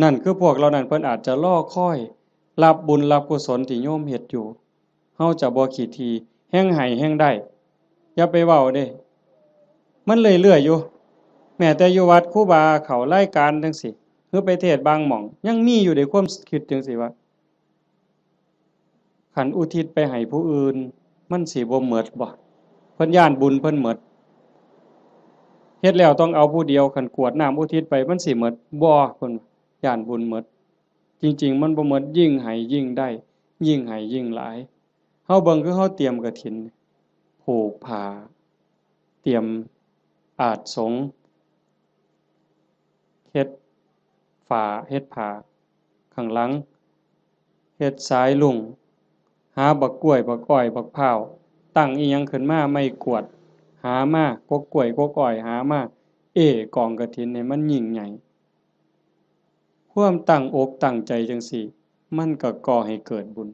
นั่นคือพวกเหล่านั้นเพิ่นอาจจะรอคอยรับบุญรับกุศลที่โยมเฮ็ดอยู่ เฮาจะบ่ขี้ถี่ แฮ่งให้แฮ่งได้ อย่าไปเว้าเด้ มันเรื่อยๆอยู่ แม้แต่อยู่วัดครูบาเข้ารายการจั่งซี้ หรือไปเทศน์บางหม่อง ยังมีอยู่เด้ ความคิดจั่งซี้ว่า คันอุทิศไปให้ผู้อื่น มันสิบ่หมดบ่ เพิ่นย้านบุญเพิ่นหมด เฮ็ดแล้วต้องเอาผู้เดียว คันกรวดน้ำอุทิศไป มันสิหมดบ่ เพิ่นย้านบุญหมด จริงๆ มันบ่หมด ยิ่งให้ยิ่งได้ ยิ่งให้ยิ่งหลาย เฮาเบิ่งคือเฮาเตรียมกฐิน ผูกผ้า เตรียมอาสน์สงฆ์ เฮ็ดฝา เฮ็ดผ้า ข้างหลัง เฮ็ดสายลุง หาบักกล้วย บักอ้อย บักพร้าว ตั้งอิหยังขึ้นมา ไม้กวาด หามา กกกล้วย กกอ้อย หามา เอ้ กองกฐินนี่มันยิ่งใหญ่ ความตั้งอกตั้งใจจั่งซี้ มันก็ก่อให้เกิดบุญ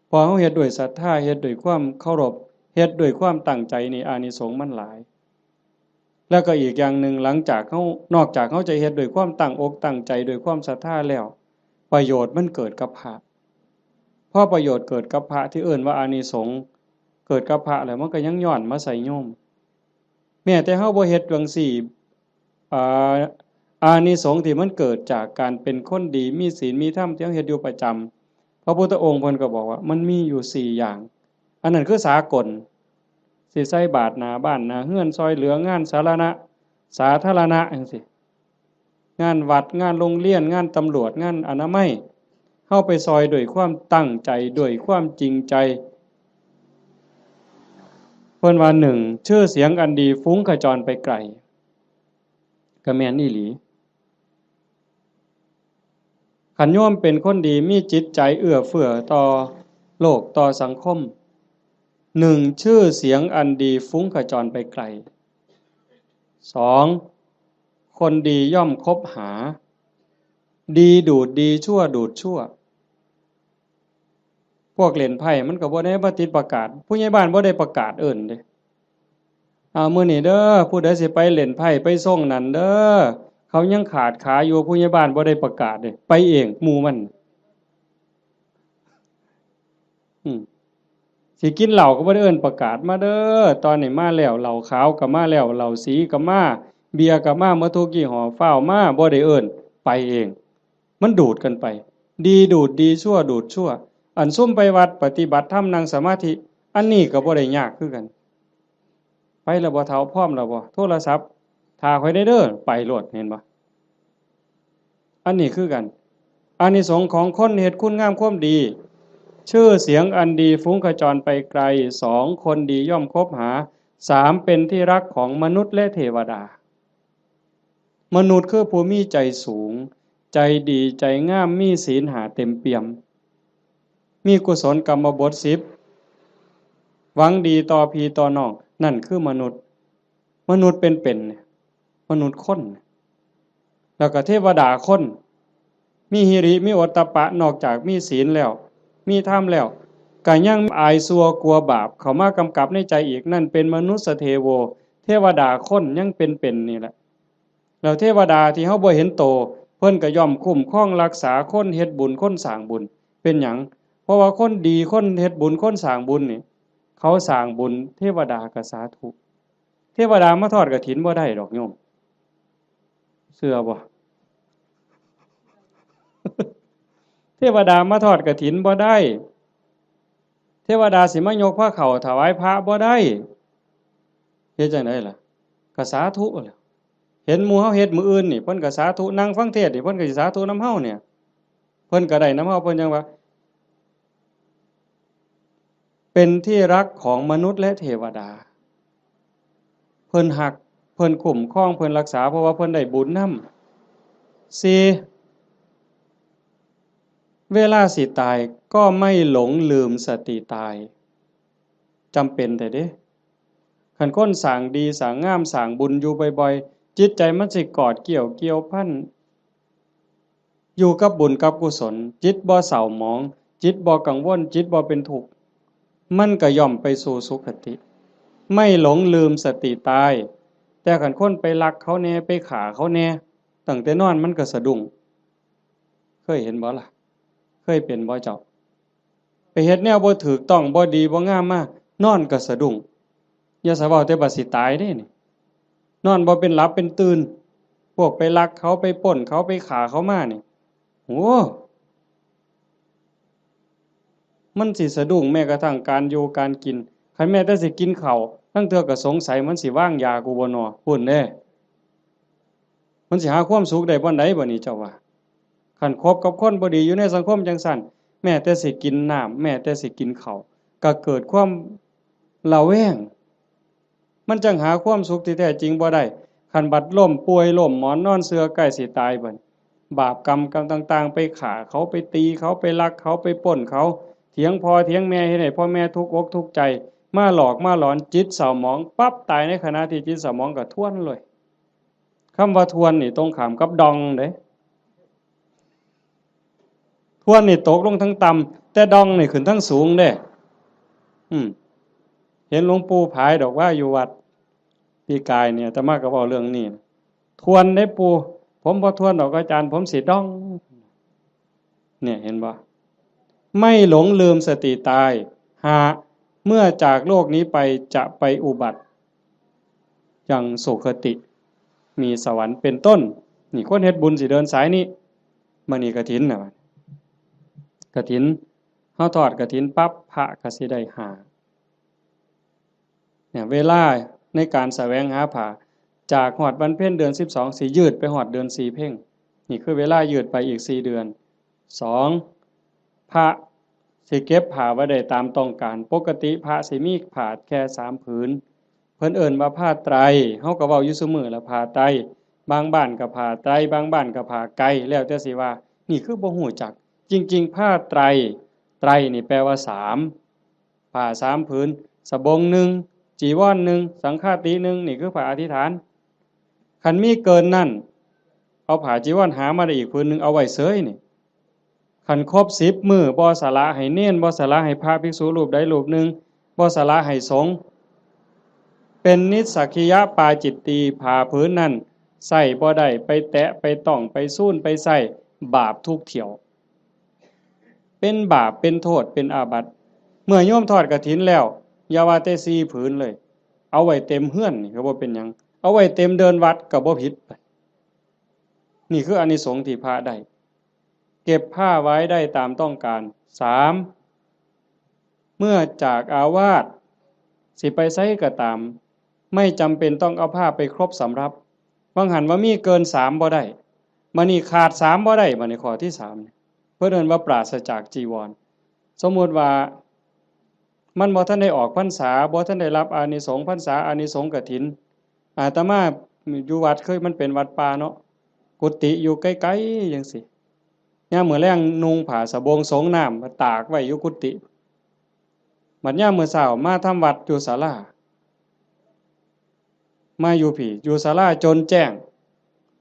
พอเฮาเฮ็ดด้วยศรัทธา เฮ็ดด้วยความเคารพ เฮ็ดด้วยความตั้งใจนี่ อานิสงส์มันหลาย แล้วก็อีกอย่างหนึ่ง หลังจากเฮา นอกจากเฮาจะเฮ็ดด้วยความตั้งอกตั้งใจ ด้วยความศรัทธาแล้ว ประโยชน์มันเกิดกับพระ พอประโยชน์เกิดกับพระ ที่เอิ้นว่าอานิสงส์เกิดกับพระแล้ว มันก็ยังย้อนมาใส่โยม แม้แต่เฮาบ่เฮ็ดจั่งซี้ อ่า อานิสงส์ที่มันเกิดจากการเป็นคนดี มีศีล มีธรรม ที่เฮาเฮ็ดอยู่ประจำ พระพุทธองค์เพิ่นก็บอกว่ามันมีอยู่สี่อย่าง อันนั้นคือสากล สิใส่บาตรหน้าบ้านหน้าเฮือน ซ่อยเหลืองานสาธารณะ สาธารณะจั่งซี้ งานวัด งานโรงเรียน งานตำรวจ งานอนามัย เฮาไปซ่อยด้วยความตั้งใจ ด้วยความจริงใจ เพิ่นว่า หนึ่ง ชื่อเสียงอันดีฟุ้งขจรไปไกล ก็แม่นอีหลี คันโยมเป็นคนดี มีจิตใจเอื้อเฟื้อต่อโลก ต่อสังคม หนึ่ง ชื่อเสียงอันดีฟุ้งขจรไปไกล สอง คนดีย่อมคบหา ดีดูดดี ชั่วดูดชั่ว พวกเล่นไพ่มันก็บ่ได้มาติดประกาศ ผู้ใหญ่บ้านบ่ได้ประกาศเอิ้นเด้ อ่า มื้อนี้เด้อ ผู้ใดสิไปเล่นไพ่ไปซ่งนั่นเด้อ เขายังขาดขาอยู่ ผู้ใหญ่บ้านบ่ได้ประกาศเด้ ไปเองหมู่มัน อืม สิกินเหล้าก็บ่ได้เอิ้นประกาศมาเด้อ ตอนนี้มาแล้ว เหล้าขาวก็มาแล้ว เหล้าสีก็มา เบียร์ก็มา หมดทุกยี่ห้อ ฟ้าวมา บ่ได้เอิ้น ไปเอง มันดูดกันไป ดีดูดดี ชั่วดูดชั่ว อันซุมไปวัดปฏิบัติธรรมนั่งสมาธิ อันนี้ก็บ่ได้ยากคือกัน ไปแล้วบ่เฒ่า พร้อมแล้วบ่ โทรศัพท์ ถ้าข้อยได้เด้อ ไปโลด เห็นบ่ อันนี้คือกัน อานิสงส์ของคนเฮ็ดคุณงามความดี ชื่อเสียงอันดีฟุ้งขจรไปไกล สอง คนดีย่อมคบหา สาม เป็นที่รักของมนุษย์และเทวดา มนุษย์คือผู้มีใจสูง ใจดี ใจงาม มีศีลห้าเต็มเปี่ยม มีกุศลกรรมบทสิบ หวังดีต่อพี่ต่อน้อง นั่นคือมนุษย์ มนุษย์เป็นๆ เนี่ย มนุษย์คน แล้วก็เทวดาคน มีหิริ มีโอตตัปปะ นอกจากมีศีลแล้ว มีธรรมแล้ว ก็ยังอายชั่วกลัวบาป เข้ามากำกับในใจอีก นั่นเป็นมนุสสเทโว เทวดาคนยังเป็นๆ นี่แหละ แล้วเทวดาที่เฮาบ่เห็นโต เพิ่นก็ย่อมคุ้มครองรักษาคนเฮ็ดบุญ คนสร้างบุญ เป็นหยัง เพราะว่าคนดี คนเฮ็ดบุญ คนสร้างบุญนี่ เขาสร้างบุญ เทวดาก็สาธุ เทวดามาทอดกฐินบ่ได้ดอกโยม เชื่อบ่ เทวดามาทอดกฐินบ่ได้ เทวดาสิมายกพระเข้าถวายพระบ่ได้ เฮ็ดจั่งใดล่ะ ก็สาธุแหละ เห็นหมู่เฮาเฮ็ดมื้ออื่นนี่ เพิ่นก็สาธุ นั่งฟังเทศน์นี่ เพิ่นก็สิสาธุนำเฮาเนี่ย เพิ่นก็ได้นำเฮา เพิ่นจั่งว่า เป็นที่รักของมนุษย์และเทวดา เพิ่นฮัก เพิ่นคุ้มครอง เพิ่นรักษา เพราะว่าเพิ่นได้บุญนำ สี่ เวลาสิตายก็ไม่หลงลืมสติตาย จำเป็นแท้เด้ คันคนสร้างดี สร้างงาม สร้างบุญอยู่บ่อยๆ จิตใจมันสิกอดเกี่ยว เกี่ยวพัน อยู่กับบุญกับกุศล จิตบ่เศร้าหมอง จิตบ่กังวล จิตบ่เป็นทุกข์ มันก็ย่อมไปสู่สุคติ ไม่หลงลืมสติตาย แต่คันคนไปลักเขาแน่ ไปฆ่าเขาแน่ ตั้งแต่นอนมันก็สะดุ้ง เคยเห็นบ่ล่ะ เคยเป็นบ่เจ้า ไปเฮ็ดแนวบ่ถูกต้อง บ่ดี บ่งามมา นอนก็สะดุ้ง อย่าสะเว้าแต่บัดสิตายเด้นี่ นอนบ่เป็นหลับเป็นตื่น พวกไปลักเขา ไปปล้นเขา ไปฆ่าเขามานี่ โอ้ มันสิสะดุ้งแม้กระทั่งการอยู่การกิน คันแม้แต่สิกินข้าว ลางเทื่อก็สงสัยมันสิวางยากูบ่น้อ พู้นเด้ มันสิหาความสุขได้บ่อนใดบ่นี่เจ้าว่า คันคบกับคนบ่ดีอยู่ในสังคมจั่งซั้น แม้แต่สิกินน้ำ แม้แต่สิกินข้าว ก็เกิดความระแวง มันจั่งหาความสุขที่แท้จริงบ่ได้ คันบัดล้มป่วยล้มหมอนนอนเสื่อใกล้สิตายบัด บาปกรรมกรรมต่างๆ ไปฆ่าเขา ไปตีเขา ไปลักเขา ไปปล้นเขา เถียงพ่อเถียงแม่ เฮ็ดให้พ่อแม่ทุกข์อกทุกข์ใจ มาหลอกมาหลอน จิตเศร้าหมองปั๊บ ตายในขณะที่จิตเศร้าหมองก็ทวนเลย คำว่าทวนนี่ตรงข้ามกับดองเด้ ทวนนี่ตกลงทั้งต่ำ แต่ดองนี่ขึ้นทั้งสูงเด้ อืม เห็นหลวงปู่ผายดอกว่าอยู่วัด ปีกายเนี่ย อาตมาก็เว้าเรื่องนี้ ทวนได้ปู่ ผมบ่ทวนดอกอาจารย์ ผมสิดอง เนี่ย เห็นบ่ ไม่หลงลืมสติตาย ห้า เมื่อจากโลกนี้ไปจะไปอุบัติยังสุคติ มีสวรรค์เป็นต้น นี่คนเฮ็ดบุญสิเดินสายนี้ มื้อนี้กฐินน่ะ กฐิน เฮาทอดกฐินปั๊บ พระก็สิได้ห้า เนี่ย เวลาในการแสวงหาผ้า จากฮอดวันเพ็ญเดือนสิบสอง สิยืดไปฮอดเดือนสี่เพ็ญ นี่คือเวลายืดไปอีกสี่เดือน สอง พระสิเก็บผ้าไว้ได้ตามต้องการ ปกติพระสิมีผ้าแค่สามผืน เพิ่นเอิ้นว่าผ้าไตร เฮาก็เว้าอยู่ซุมื้อละ ผ้าไตร บางบ้านก็ผ้าไตร บางบ้านก็ผ้าไก แล้วแต่สิว่า นี่คือบ่ฮู้จัก จริงๆ ผ้าไตร ไตรนี่แปลว่าสาม ผ้าสามผืน สบงหนึ่ง จีวรหนึ่ง สังฆาติหนึ่ง นี่คือผ้าอธิษฐาน คันมีเกินนั้น เอาผ้าจีวรหามาได้อีกผืนหนึ่ง เอาไว้เสยนี่ คันครบสิบมื้อ บ่สละให้เณร บ่สละให้พระภิกษุรูปใดรูปหนึ่ง บ่สละให้สงฆ์ เป็นนิสสักขิยปาจิตตี ผ้าผืนนั้นใส่บ่ได้ ไปแตะ ไปต้อง ไปซูน ไปใส่ บาปทุกเที่ยว เป็นบาป เป็นโทษ เป็นอาบัติ เมื่อโยมทอดกฐินแล้ว อย่าว่าแต่สี่ผืนเลย เอาไว้เต็มเฮือนนี่ก็บ่เป็นหยัง เอาไว้เต็มเดินวัดก็บ่ผิดไป นี่คืออานิสงส์ที่พระได้ เก็บผ้าไว้ได้ตามต้องการ สาม เมื่อจากอาวาส สิไปไสก็ตาม ไม่จำเป็นต้องเอาผ้าไปครบสำรับ บางหันว่ามีเกินสามบ่ได้ บัดนี้ขาดสามบ่ได้ บัดนี้ข้อที่สามเนี่ย เพิ่นเอิ้นว่าปราศจากจีวร สมมุติว่า มันบ่ทันได้ออกพรรษา บ่ทันได้รับอานิสงส์พรรษา อานิสงส์กฐิน อาตมาอยู่วัด เคยมันเป็นวัดป่าเนาะ กุฏิอยู่ไกลๆจังซี้ ยามมื้อแลงนุ่งผ้าสบงสงน้ำ ตากไว้อยู่กุฏิ บัดยามมื้อเช้ามาทำวัดอยู่ศาลา มาอยู่พี้ อยู่ศาลาจนแจ้ง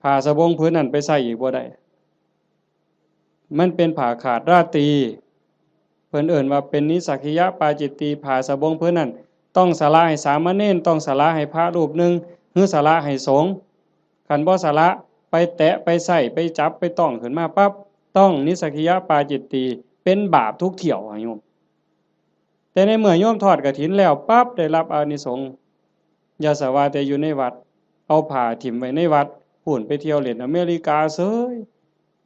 ผ้าสบงผืนนั้นไปใส่อีกบ่ได้ มันเป็นผ้าขาดราตรี เพิ่นเอิ้นว่าเป็นนิสสักขิยปาจิตตี ผ้าสบงผืนนั้น ต้องสละให้สามเณร ต้องสละให้พระรูปหนึ่ง หรือสละให้สงฆ์ คันบ่สละ ไปแตะ ไปใส่ ไปจับ ไปต้องขึ้นมาปั๊บ ต้องนิสสักขิยปาจิตตี เป็นบาปทุกเที่ยวอะโยม แต่ในเมื่อโยมทอดกฐินแล้วปั๊บ ได้รับอานิสงส์ อย่าสะว่าแต่อยู่ในวัด เอาผ้าถิ่มไว้ในวัด พู้นไปเที่ยวเล่นอเมริกาเสย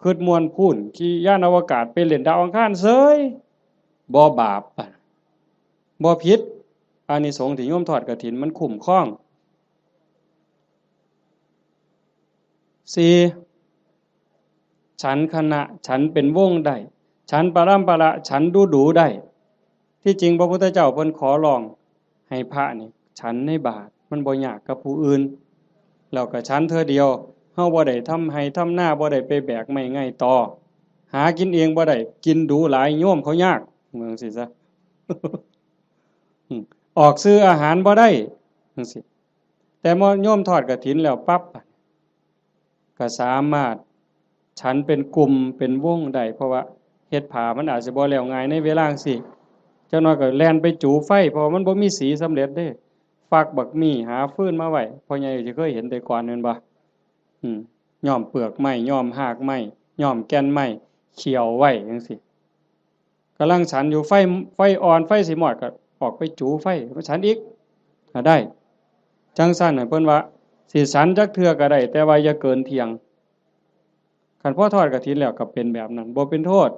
คิดม่วนพู้น ขี่ยานอวกาศไปเล่นดาวอังคารเสย บ่บาป บ่ผิด อานิสงส์ที่โยมทอดกฐินมันคุ้มครอง สี่ ฉันคณะ ฉันเป็นวงได้ ฉันปรำปรา ฉันดูดูได้ ที่จริงพระพุทธเจ้าเพิ่นขอร้องให้พระนี่ฉันในบาตร มันบ่ยากกับผู้อื่น แล้วก็ฉันเทื่อเดียว เฮาบ่ได้ทำไร่ทำนา บ่ได้ไปแบกไม้ไงต่อ หากินเองบ่ได้ กินดูหลาย โยมเขายาก ว่าจั่งซี้ซะ อืม ออกซื้ออาหารบ่ได้ จั่งซี้ แต่เมื่อโยมทอดกฐินแล้วปั๊บ ก็สามารถฉันเป็นกลุ่มเป็นวงได้ เพราะว่าเฮ็ดผ้ามันอาจสิบ่แล้วง่ายในเวลาจั่งซี้ จักหน่อยก็แล่นไปจูไฟ เพราะว่ามันบ่มีสีสำเร็จเด้ ฟักบักมี่ หาฟืนมาไว้ พ่อใหญ่สิเคยเห็นแต่ก่อนแม่นบ่ อืม ย้อมเปลือกไม้ ย้อมฮากไม้ ย้อมแก่นไม้ เคี่ยวไว้จั่งซี้ กำลังฉันอยู่ ไฟ ไฟอ่อน ไฟสิมอด ก็ออกไปจูไฟ มาฉันอีก ก็ได้ จั่งซั้นน่ะ เพิ่นว่า สิฉันจักเทื่อก็ได้ แต่ว่าอย่าเกินเที่ยง คันพอทอดกฐินแล้วก็เป็นแบบนั้น บ่เป็นโทษ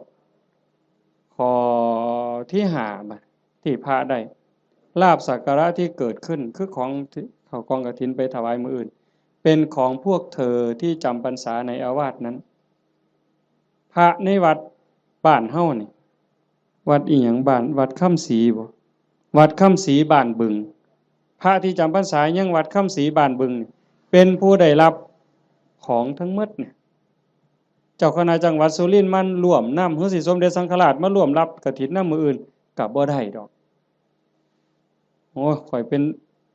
ข้อที่ห้า บัด ที่พระได้ ลาภสักการะที่เกิดขึ้น คือของที่เขากองกฐินไปถวายมื้ออื่น เป็นของพวกเธอที่จำพรรษาในอาวาสนั้น พระในวัดบ้านเฮานี่ วัดอีหยังบ้าน วัดคำศรีบ่ วัดคำศรีบ้านบึง พระที่จำพรรษายังวัดคำศรีบ้านบึงนี่ เป็นผู้ได้รับของทั้งหมดเนี่ย เจ้าคณะจังหวัดสุรินทร์มาร่วมนำ หรือสิสมเด็จสังฆราชมาร่วมรับกฐินนำมื้ออื่น ก็บ่ได้ดอก โอ้ย ข้อยเป็น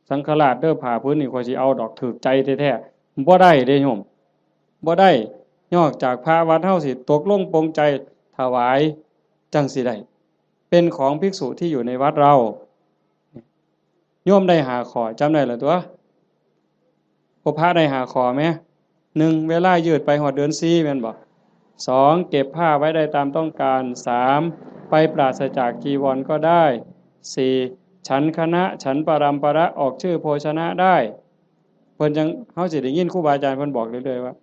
สังฆราชเด้อ ผ้าผืนนี่ข้อยสิเอาดอก ถูกใจแท้ๆ บ่ได้เด้โยม บ่ได้ นอกจากพระวัดเฮาสิตกลงปลงใจถวาย จั่งสิได้ เป็นของภิกษุที่อยู่ในวัดเรา โยมได้ห้าข้อ จำได้แล้วตั๊ว พวกพระได้ห้าข้อแหม หนึ่ง เวลายืดไปฮอดเดือนสี่ แม่นบ่ สอง เก็บผ้าไว้ได้ตามต้องการ สาม ไปปราศจากจีวรก็ได้ สี่ ฉันคณะ ฉันปรำปรา ออกชื่อโภชนะได้ เพิ่นจั่ง เฮาสิได้ยินครูบาอาจารย์เพิ่นบอกเรื่อยๆว่า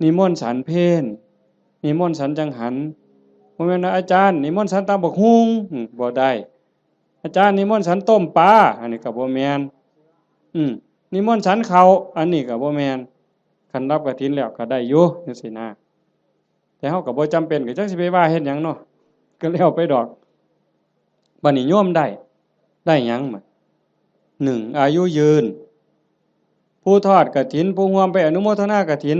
นิมนต์ฉันเพล นิมนต์ฉันจังหัน บ่แม่นว่า อาจารย์ นิมนต์ฉันตำบักหุ่ง อืม บ่ได้ อาจารย์นิมนต์ฉันต้มปลา อันนี้ก็บ่แม่น อืม นิมนต์ฉันข้าว อันนี้ก็บ่แม่น คันรับกฐินแล้วก็ได้อยู่จั่งซี้นะ แต่เฮาก็บ่จำเป็น ก็จักสิไปว่าเฮ็ดหยังเนาะ ก็แล้วไปดอก บัดนี้โยมได้ ได้หยังบัด หนึ่ง อายุยืน ผู้ทอดกฐิน ผู้ร่วมไปอนุโมทนากฐิน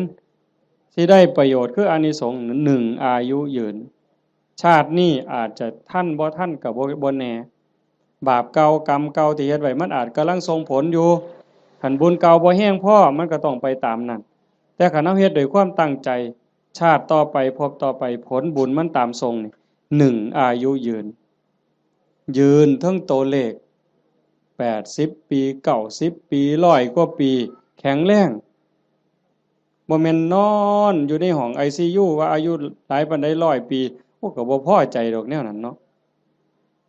สิได้ประโยชน์คืออานิสงส์ หนึ่ง อายุยืน ชาตินี้อาจจะทันบ่ทันก็บ่ บ่แน่ บาปเก่ากรรมเก่าที่เฮ็ดไว้มันอาจกำลังส่งผลอยู่ คันบุญเก่าบ่แฮงพอ มันก็ต้องไปตามนั้น แต่คันเฮาเฮ็ดด้วยความตั้งใจ ชาติต่อไปภพต่อไปผลบุญมันตามส่งนี่ หนึ่ง อายุยืน ยืนเทิงตัวเลข แปดสิบ ปี เก้าสิบ ปี ร้อยกว่าปี แข็งแรง บ่แม่นนอนอยู่ในห้อง ไอซียู ว่าอายุหลายปานใด ร้อยปี โอ้ ก็บ่พอใจดอกแนวนั้นเนาะ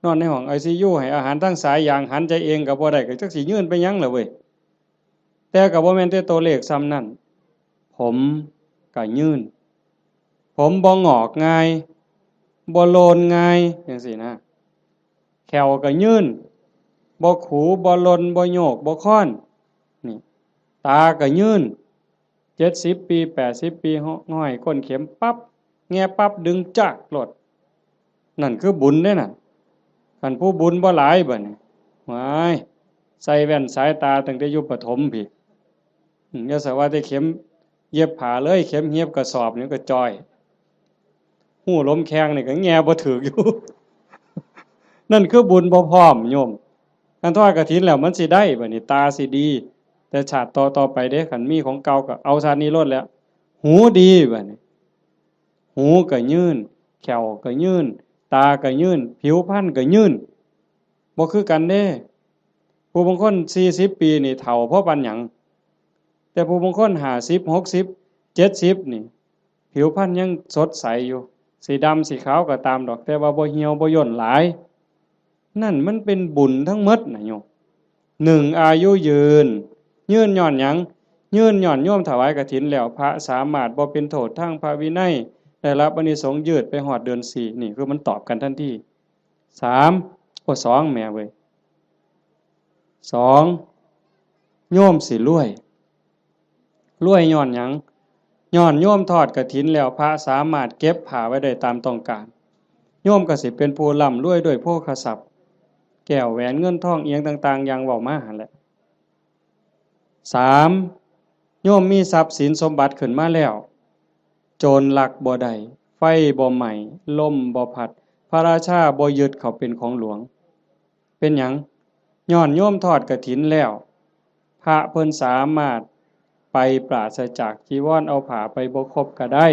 นอนในห้อง ไอซียู ให้อาหารทางสายยาง หันใจเองก็บ่ได้ ก็จักสิยืนไปหยังล่ะเว้ย แต่ก็บ่แม่นแต่ตัวเลขส่ำนั้น ผมก็ยืน ผมบ่งอกง่าย บ่โลนง่ายจังซี้นะ แข้วก็ยืน บ่ขู บ่หล่น บ่โยก บ่คอน นี่ ตาก็ยืน เจ็ดสิบ ปี แปดสิบ ปี ห้อยก้นเข็มปั๊บ แงะปั๊บ ดึงจากโลด นั่นคือบุญเด้นั่น คันผู้บุญบ่หลายบัดนี้ ว้าย ใส่แว่นสายตาตั้งแต่อยู่ประถมพี้ อืม อย่าสะว่าแต่เข็มเย็บผ้าเลย เข็มเย็บกระสอบนี่ก็จ่อย ฮู้ลมแข้งนี่ก็แงะบ่ถืกอยู่ นั่นคือบุญบ่พร้อมโยม คันทอดกฐินแล้วมันสิได้บัดนี้ ตาสิดี แต่ชาติต่อๆไปเด้ คันมีของเก่าก็เอาชาตินี้โลดแหล้ว หูดีบัดนี้ หูก็ยืน แข้วก็ยืน ตาก็ยืน ผิวพรรณก็ยืน บ่คือกันเด้ ผู้บางคนสี่สิบปีนี่เฒ่าพอปานหยัง แต่ผู้บางคนห้าสิบ หกสิบ เจ็ดสิบนี่ ผิวพรรณยังสดใสอยู่ สิดำสิขาวก็ตามดอก แต่ว่าบ่เหี่ยวบ่ย่นหลาย นั่นมันเป็นบุญทั้งหมดนะโยม หนึ่ง อายุยืน ยืนย้อนหยัง ยืนย้อนโยมถวายกฐินแล้ว พระสามารถบ่เป็นโทษทางพระวินัย ได้รับอานิสงส์ยืดไปฮอดเดือนสี่ นี่คือมันตอบกันทันที สาม โอ้ สอง แหมเว้ย สอง โยมสิรวย รวยย้อนหยัง ย้อนโยมทอดกฐินแล้ว พระสามารถเก็บผ้าไว้ได้ตามต้องการ โยมก็สิเป็นผู้ร่ำรวยด้วยโภคทรัพย์ แก้วแหวนเงินทองอิหยังต่างๆ อย่างเว้ามาหั่นแหละ สาม โยมมีทรัพย์สินสมบัติขึ้นมาแล้ว โจรลักบ่ได้ ไฟบ่ไหม้ ลมบ่พัด พระราชาบ่ยึดเขาเป็นของหลวง เป็นหยัง ย้อนโยมทอดกฐินแล้ว พระเพิ่นสามารถไปปราศจากจีวร เอาผ้าไปบ่ครบก็ได้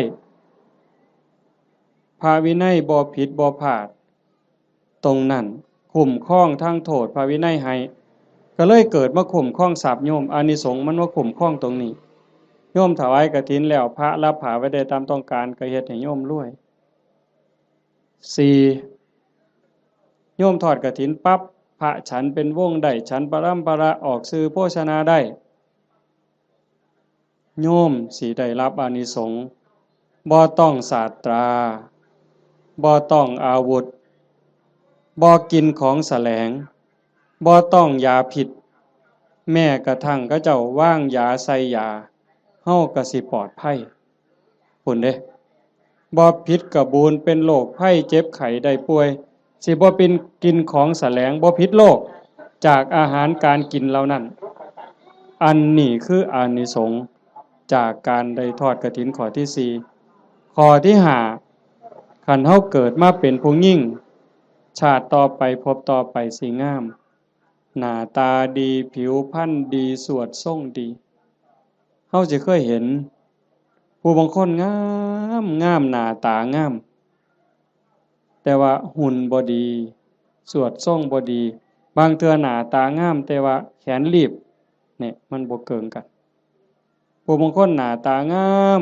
พระวินัยบ่ผิดบ่พลาด ตรงนั้นคุ้มครองทั้งโทษพระวินัยให้ ก็เลยเกิดมาคุ้มครองทรัพย์โยม อานิสงส์มันมาคุ้มครองตรงนี้ โยมถวายกฐินแล้ว พระรับผ้าไว้ได้ตามต้องการ ก็เฮ็ดให้โยมรวย สี่ โยมทอดกฐินปั๊บ พระฉันเป็นวงได้ ฉันปรำปรา ออกสื่อโภชนาได้ โยมสิได้รับอานิสงส์ บ่ต้องสาตรา บ่ต้องอาวุธ บ่กินของแสลง บ่ต้องยาพิษ แม้กระทั่งเขาเจ้าวางยาใส่ยา เฮาก็สิปลอดภัย พู้นเด้ บ่ผิดกะบูน เป็นโรคภัยเจ็บไข้ได้ป่วย สิบ่เป็นกินของแสลง บ่ผิดโรค จากอาหารการกินเหล่านั้น อันนี้คืออานิสงส์จากการได้ทอดกฐินข้อที่สี่ ข้อที่ห้า คันเฮาเกิดมาเป็นผู้หญิง ชาติต่อไปภพต่อไปสิงาม หน้าตาดี ผิวพรรณดี สวดทรงดี เฮาสิเคยเห็น ผู้บางคนงามงาม หน้าตางาม แต่ว่าหุ่นบ่ดี สวดทรงบ่ดี บางเทื่อหน้าตางาม แต่ว่าแขนลีบ เนี่ย มันบ่เกิ่งกัน ผู้บางคนหน้าตางาม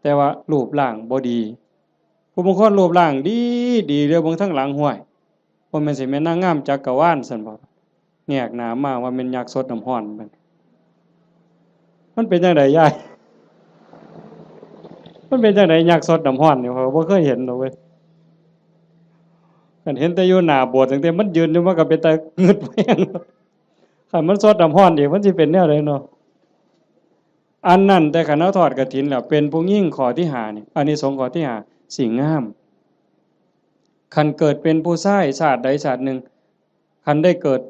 แต่ว่ารูปร่างบ่ดี ผู้บางคนรูปร่างดีดี เดี๋ยวเบิ่งทางหลัง ห้วย บ่แม่นสิแม่นนางงามจักรวาลซั่นบ่ แงกหน้ามาว่าแม่นยักษ์สดน้ำร้อนมัน มันเป็นจั่งใดยาย มันเป็นจั่งใดยักษ์สดน้ำร้อนนี่ ข้อยบ่เคยเห็นดอกเว้ย คันเห็นแต่อยู่หน้าโบสถ์ ตั้งแต่มันยืนอยู่ มันก็เป็นตางึดแฮง คันมันสดน้ำร้อนอีก มันสิเป็นแนวใดเนาะ อันนั้น แต่คันเฮาทอดกฐินแล้ว เป็นผู้หญิงข้อที่ห้านี่ อานิสงส์ข้อที่ห้า สิงาม คันเกิดเป็นผู้ชายชาติใดชาติหนึ่ง คันได้เกิด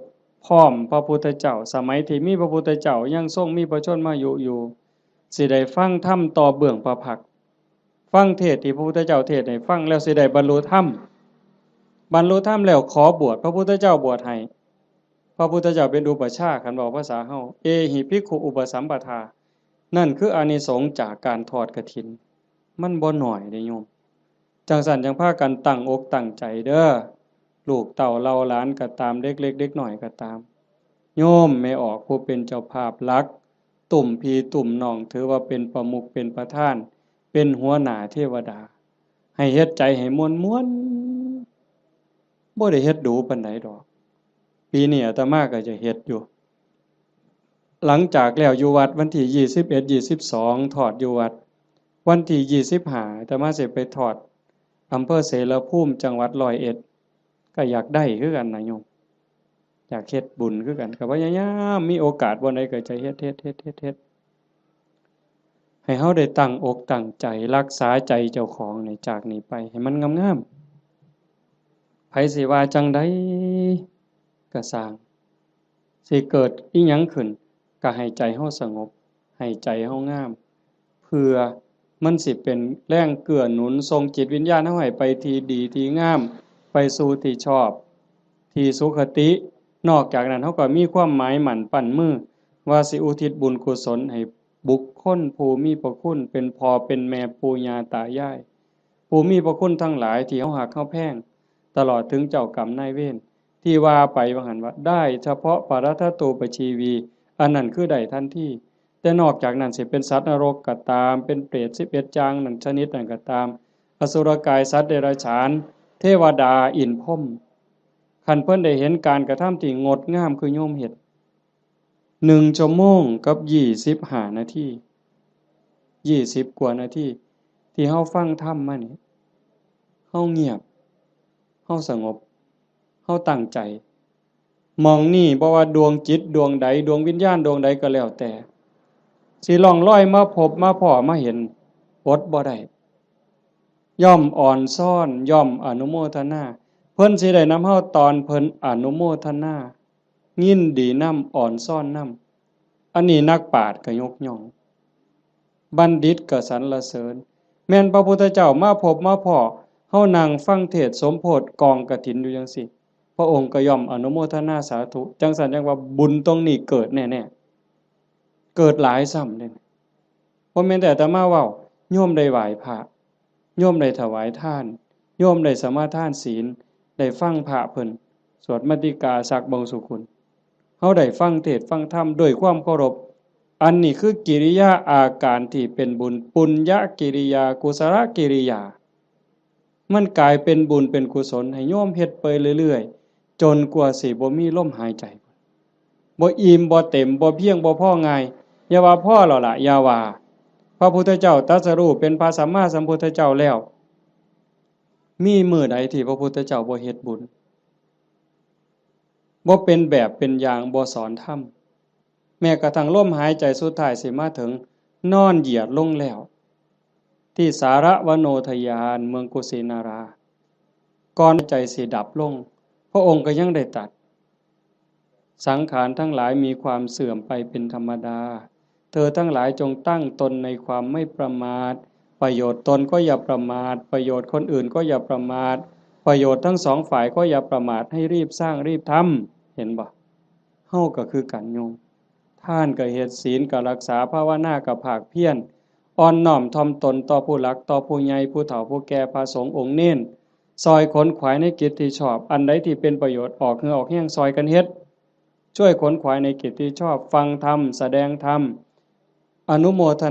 พร้อมพระพุทธเจ้า สมัยที่มีพระพุทธเจ้ายังทรงมีพระชนมายุอยู่ สิได้ฟังธรรมต่อเบื้องพระพักตร์ ฟังเทศน์ที่พระพุทธเจ้าเทศน์ให้ฟังแล้วสิได้บรรลุธรรม บรรลุธรรมแล้วขอบวช พระพุทธเจ้าบวชให้ พระพุทธเจ้าเป็นอุปัชฌาย์ คันเว้าภาษาเฮา เอหิภิกขุอุปสัมปทา นั่นคืออานิสงส์จากการทอดกฐิน มันบ่น้อยเด้โยม จั่งซั้นจั่งพากันตั้งอกตั้งใจเด้อ ลูกเต้าเหล่าหลานก็ตาม เด็กเล็กเด็กน้อยก็ตาม โยมแม่ออกผู้เป็นเจ้าภาพหลัก ตุ้มพี่ตุ้มน้อง ถือว่าเป็นประมุขเป็นประธาน เป็นหัวหน้าเทวดา ให้เฮ็ดใจให้ม่วนๆ บ่ได้เฮ็ดดูปานใดดอก ปีนี้อาตมาก็จะเฮ็ดอยู่ หลังจากแล้วอยู่วัดวันที่ยี่สิบเอ็ด ยี่สิบสอง ทอดอยู่วัด วันที่ยี่สิบห้า อาตมาสิไปทอดอำเภอเสรภูมิ จังหวัดร้อยเอ็ด ก็อยากได้คือกันนะโยม อยากเฮ็ดบุญคือกัน ก็พยายาม มีโอกาสบ่ใดก็จะเฮ็ด เฮ็ด เฮ็ด เฮ็ด เฮ็ด ให้เฮาได้ตั้งอกตั้งใจรักษาใจเจ้าของนี่ จากนี้ไปให้มันงามๆ ไผสิว่าจั่งใดก็ซ่าง สิเกิดอิหยังขึ้น ก็ให้ใจเฮาสงบ ให้ใจเฮางาม เพื่อมันสิเป็นแรงเกื้อหนุน ส่งจิตวิญญาณเฮาให้ไปที่ดีที่งาม ไปสู่ที่ชอบ ที่สุคติ นอกจากนั้นเฮาก็มีความหมายมั่นปั้นมือ ว่าสิอุทิศบุญกุศลให้บุคคลผู้มีพระคุณ เป็นพ่อเป็นแม่ปู่ย่าตายาย ผู้มีพระคุณทั้งหลายที่เฮาฮักเฮาแพง ตลอดถึงเจ้ากรรมนายเวร ที่ว่าไปว่าหั่นว่า ได้เฉพาะปรัตถตูปชีวี อันนั้นคือได้ทันที แต่นอกจากนั้นสิเป็นสัตว์นรกก็ตาม เป็นเปรตสิบเอ็ดอย่างนั้นชนิดนั้นก็ตาม อสุรกาย สัตว์เดรัจฉาน เทวดา อินทร์พรหม คันเพิ่นได้เห็นการกระทำที่งดงามคือโยมเฮ็ด หนึ่งชั่วโมงกับยี่สิบห้านาที ยี่สิบกว่านาที ที่เฮาฟังธรรมมานี่ เฮาเงียบ เฮาสงบ เฮาตั้งใจ หม่องนี่บ่ว่าดวงจิตดวงใด ดวงวิญญาณดวงใดก็แล้วแต่ สิล่องลอยมาพบมาพ้อมาเห็น อดบ่ได้ ย่อมอ่อนซ้อน ย่อมอนุโมทนา เพิ่นสิได้นำเฮาตอนเพิ่นอนุโมทนา ยินดีนำ อ่อนซ้อนนำ อันนี้นักปราชญ์ก็ยกย่อง บัณฑิตก็สรรเสริญ แม่นพระพุทธเจ้ามาพบมาพ้อ เฮานั่งฟังเทศน์สมโภชน์กองกฐินอยู่จังซี่ พระองค์ก็ย่อมอนุโมทนาสาธุ จังซั่นจังว่าบุญตรงนี้เกิดแน่ๆ เกิดหลายซ้ำเด้ บ่แม่นแต่อาตมาเว้า โยมได้ไหว้พระ โยมได้ถวายทาน โยมได้สมาทานศีล ได้ฟังพระเพิ่นสวดมัตติกาสักบงสุกุล เฮาได้ฟังเทศน์ฟังธรรมด้วยความเคารพ อันนี้คือกิริยาอาการที่เป็นบุญ ปุญญกิริยา กุศลกิริยา มันกลายเป็นบุญเป็นกุศลให้โยมเฮ็ดไปเรื่อยๆ จนกว่าสิบ่มีลมหายใจ บ่อิ่มบ่เต็ม บ่เพียงบ่พอง่าย อย่าว่าพอแล้วล่ะ อย่าว่า พระพุทธเจ้าตรัสรู้เป็นพระสัมมาสัมพุทธเจ้าแล้ว มีมื้อใดที่พระพุทธเจ้าบ่เฮ็ดบุญ บ่เป็นแบบเป็นอย่าง บ่สอนธรรม แม้กระทั่งลมหายใจสุดท้ายสิมาถึง นอนเหยียดลงแล้ว ที่สารวโนทยาน เมืองกุสินารา ก่อนใจสิดับลง พระองค์ก็ยังได้ตรัส สังขารทั้งหลายมีความเสื่อมไปเป็นธรรมดา เธอทั้งหลายจงตั้งตนในความไม่ประมาท ประโยชน์ตนก็อย่าประมาท ประโยชน์คนอื่นก็อย่าประมาท ประโยชน์ทั้งสองฝ่ายก็อย่าประมาท ให้รีบสร้างรีบทำ เห็นบ่ เฮาก็คือกันโยม ทานก็เฮ็ด ศีลก็รักษา ภาวนาก็ภาคเพียร อ่อนน้อมถ่อมตนต่อผู้หลัก ต่อผู้ใหญ่ ผู้เฒ่าผู้แก่ พระสงฆ์องค์เณร ซอยขนขวายในกิจที่ชอบ อันใดที่เป็นประโยชน์ ออกเหงื่อออกแฮงซอยกันเฮ็ด ช่วยขนขวายในกิจที่ชอบ ฟังธรรม แสดงธรรม อนุโมท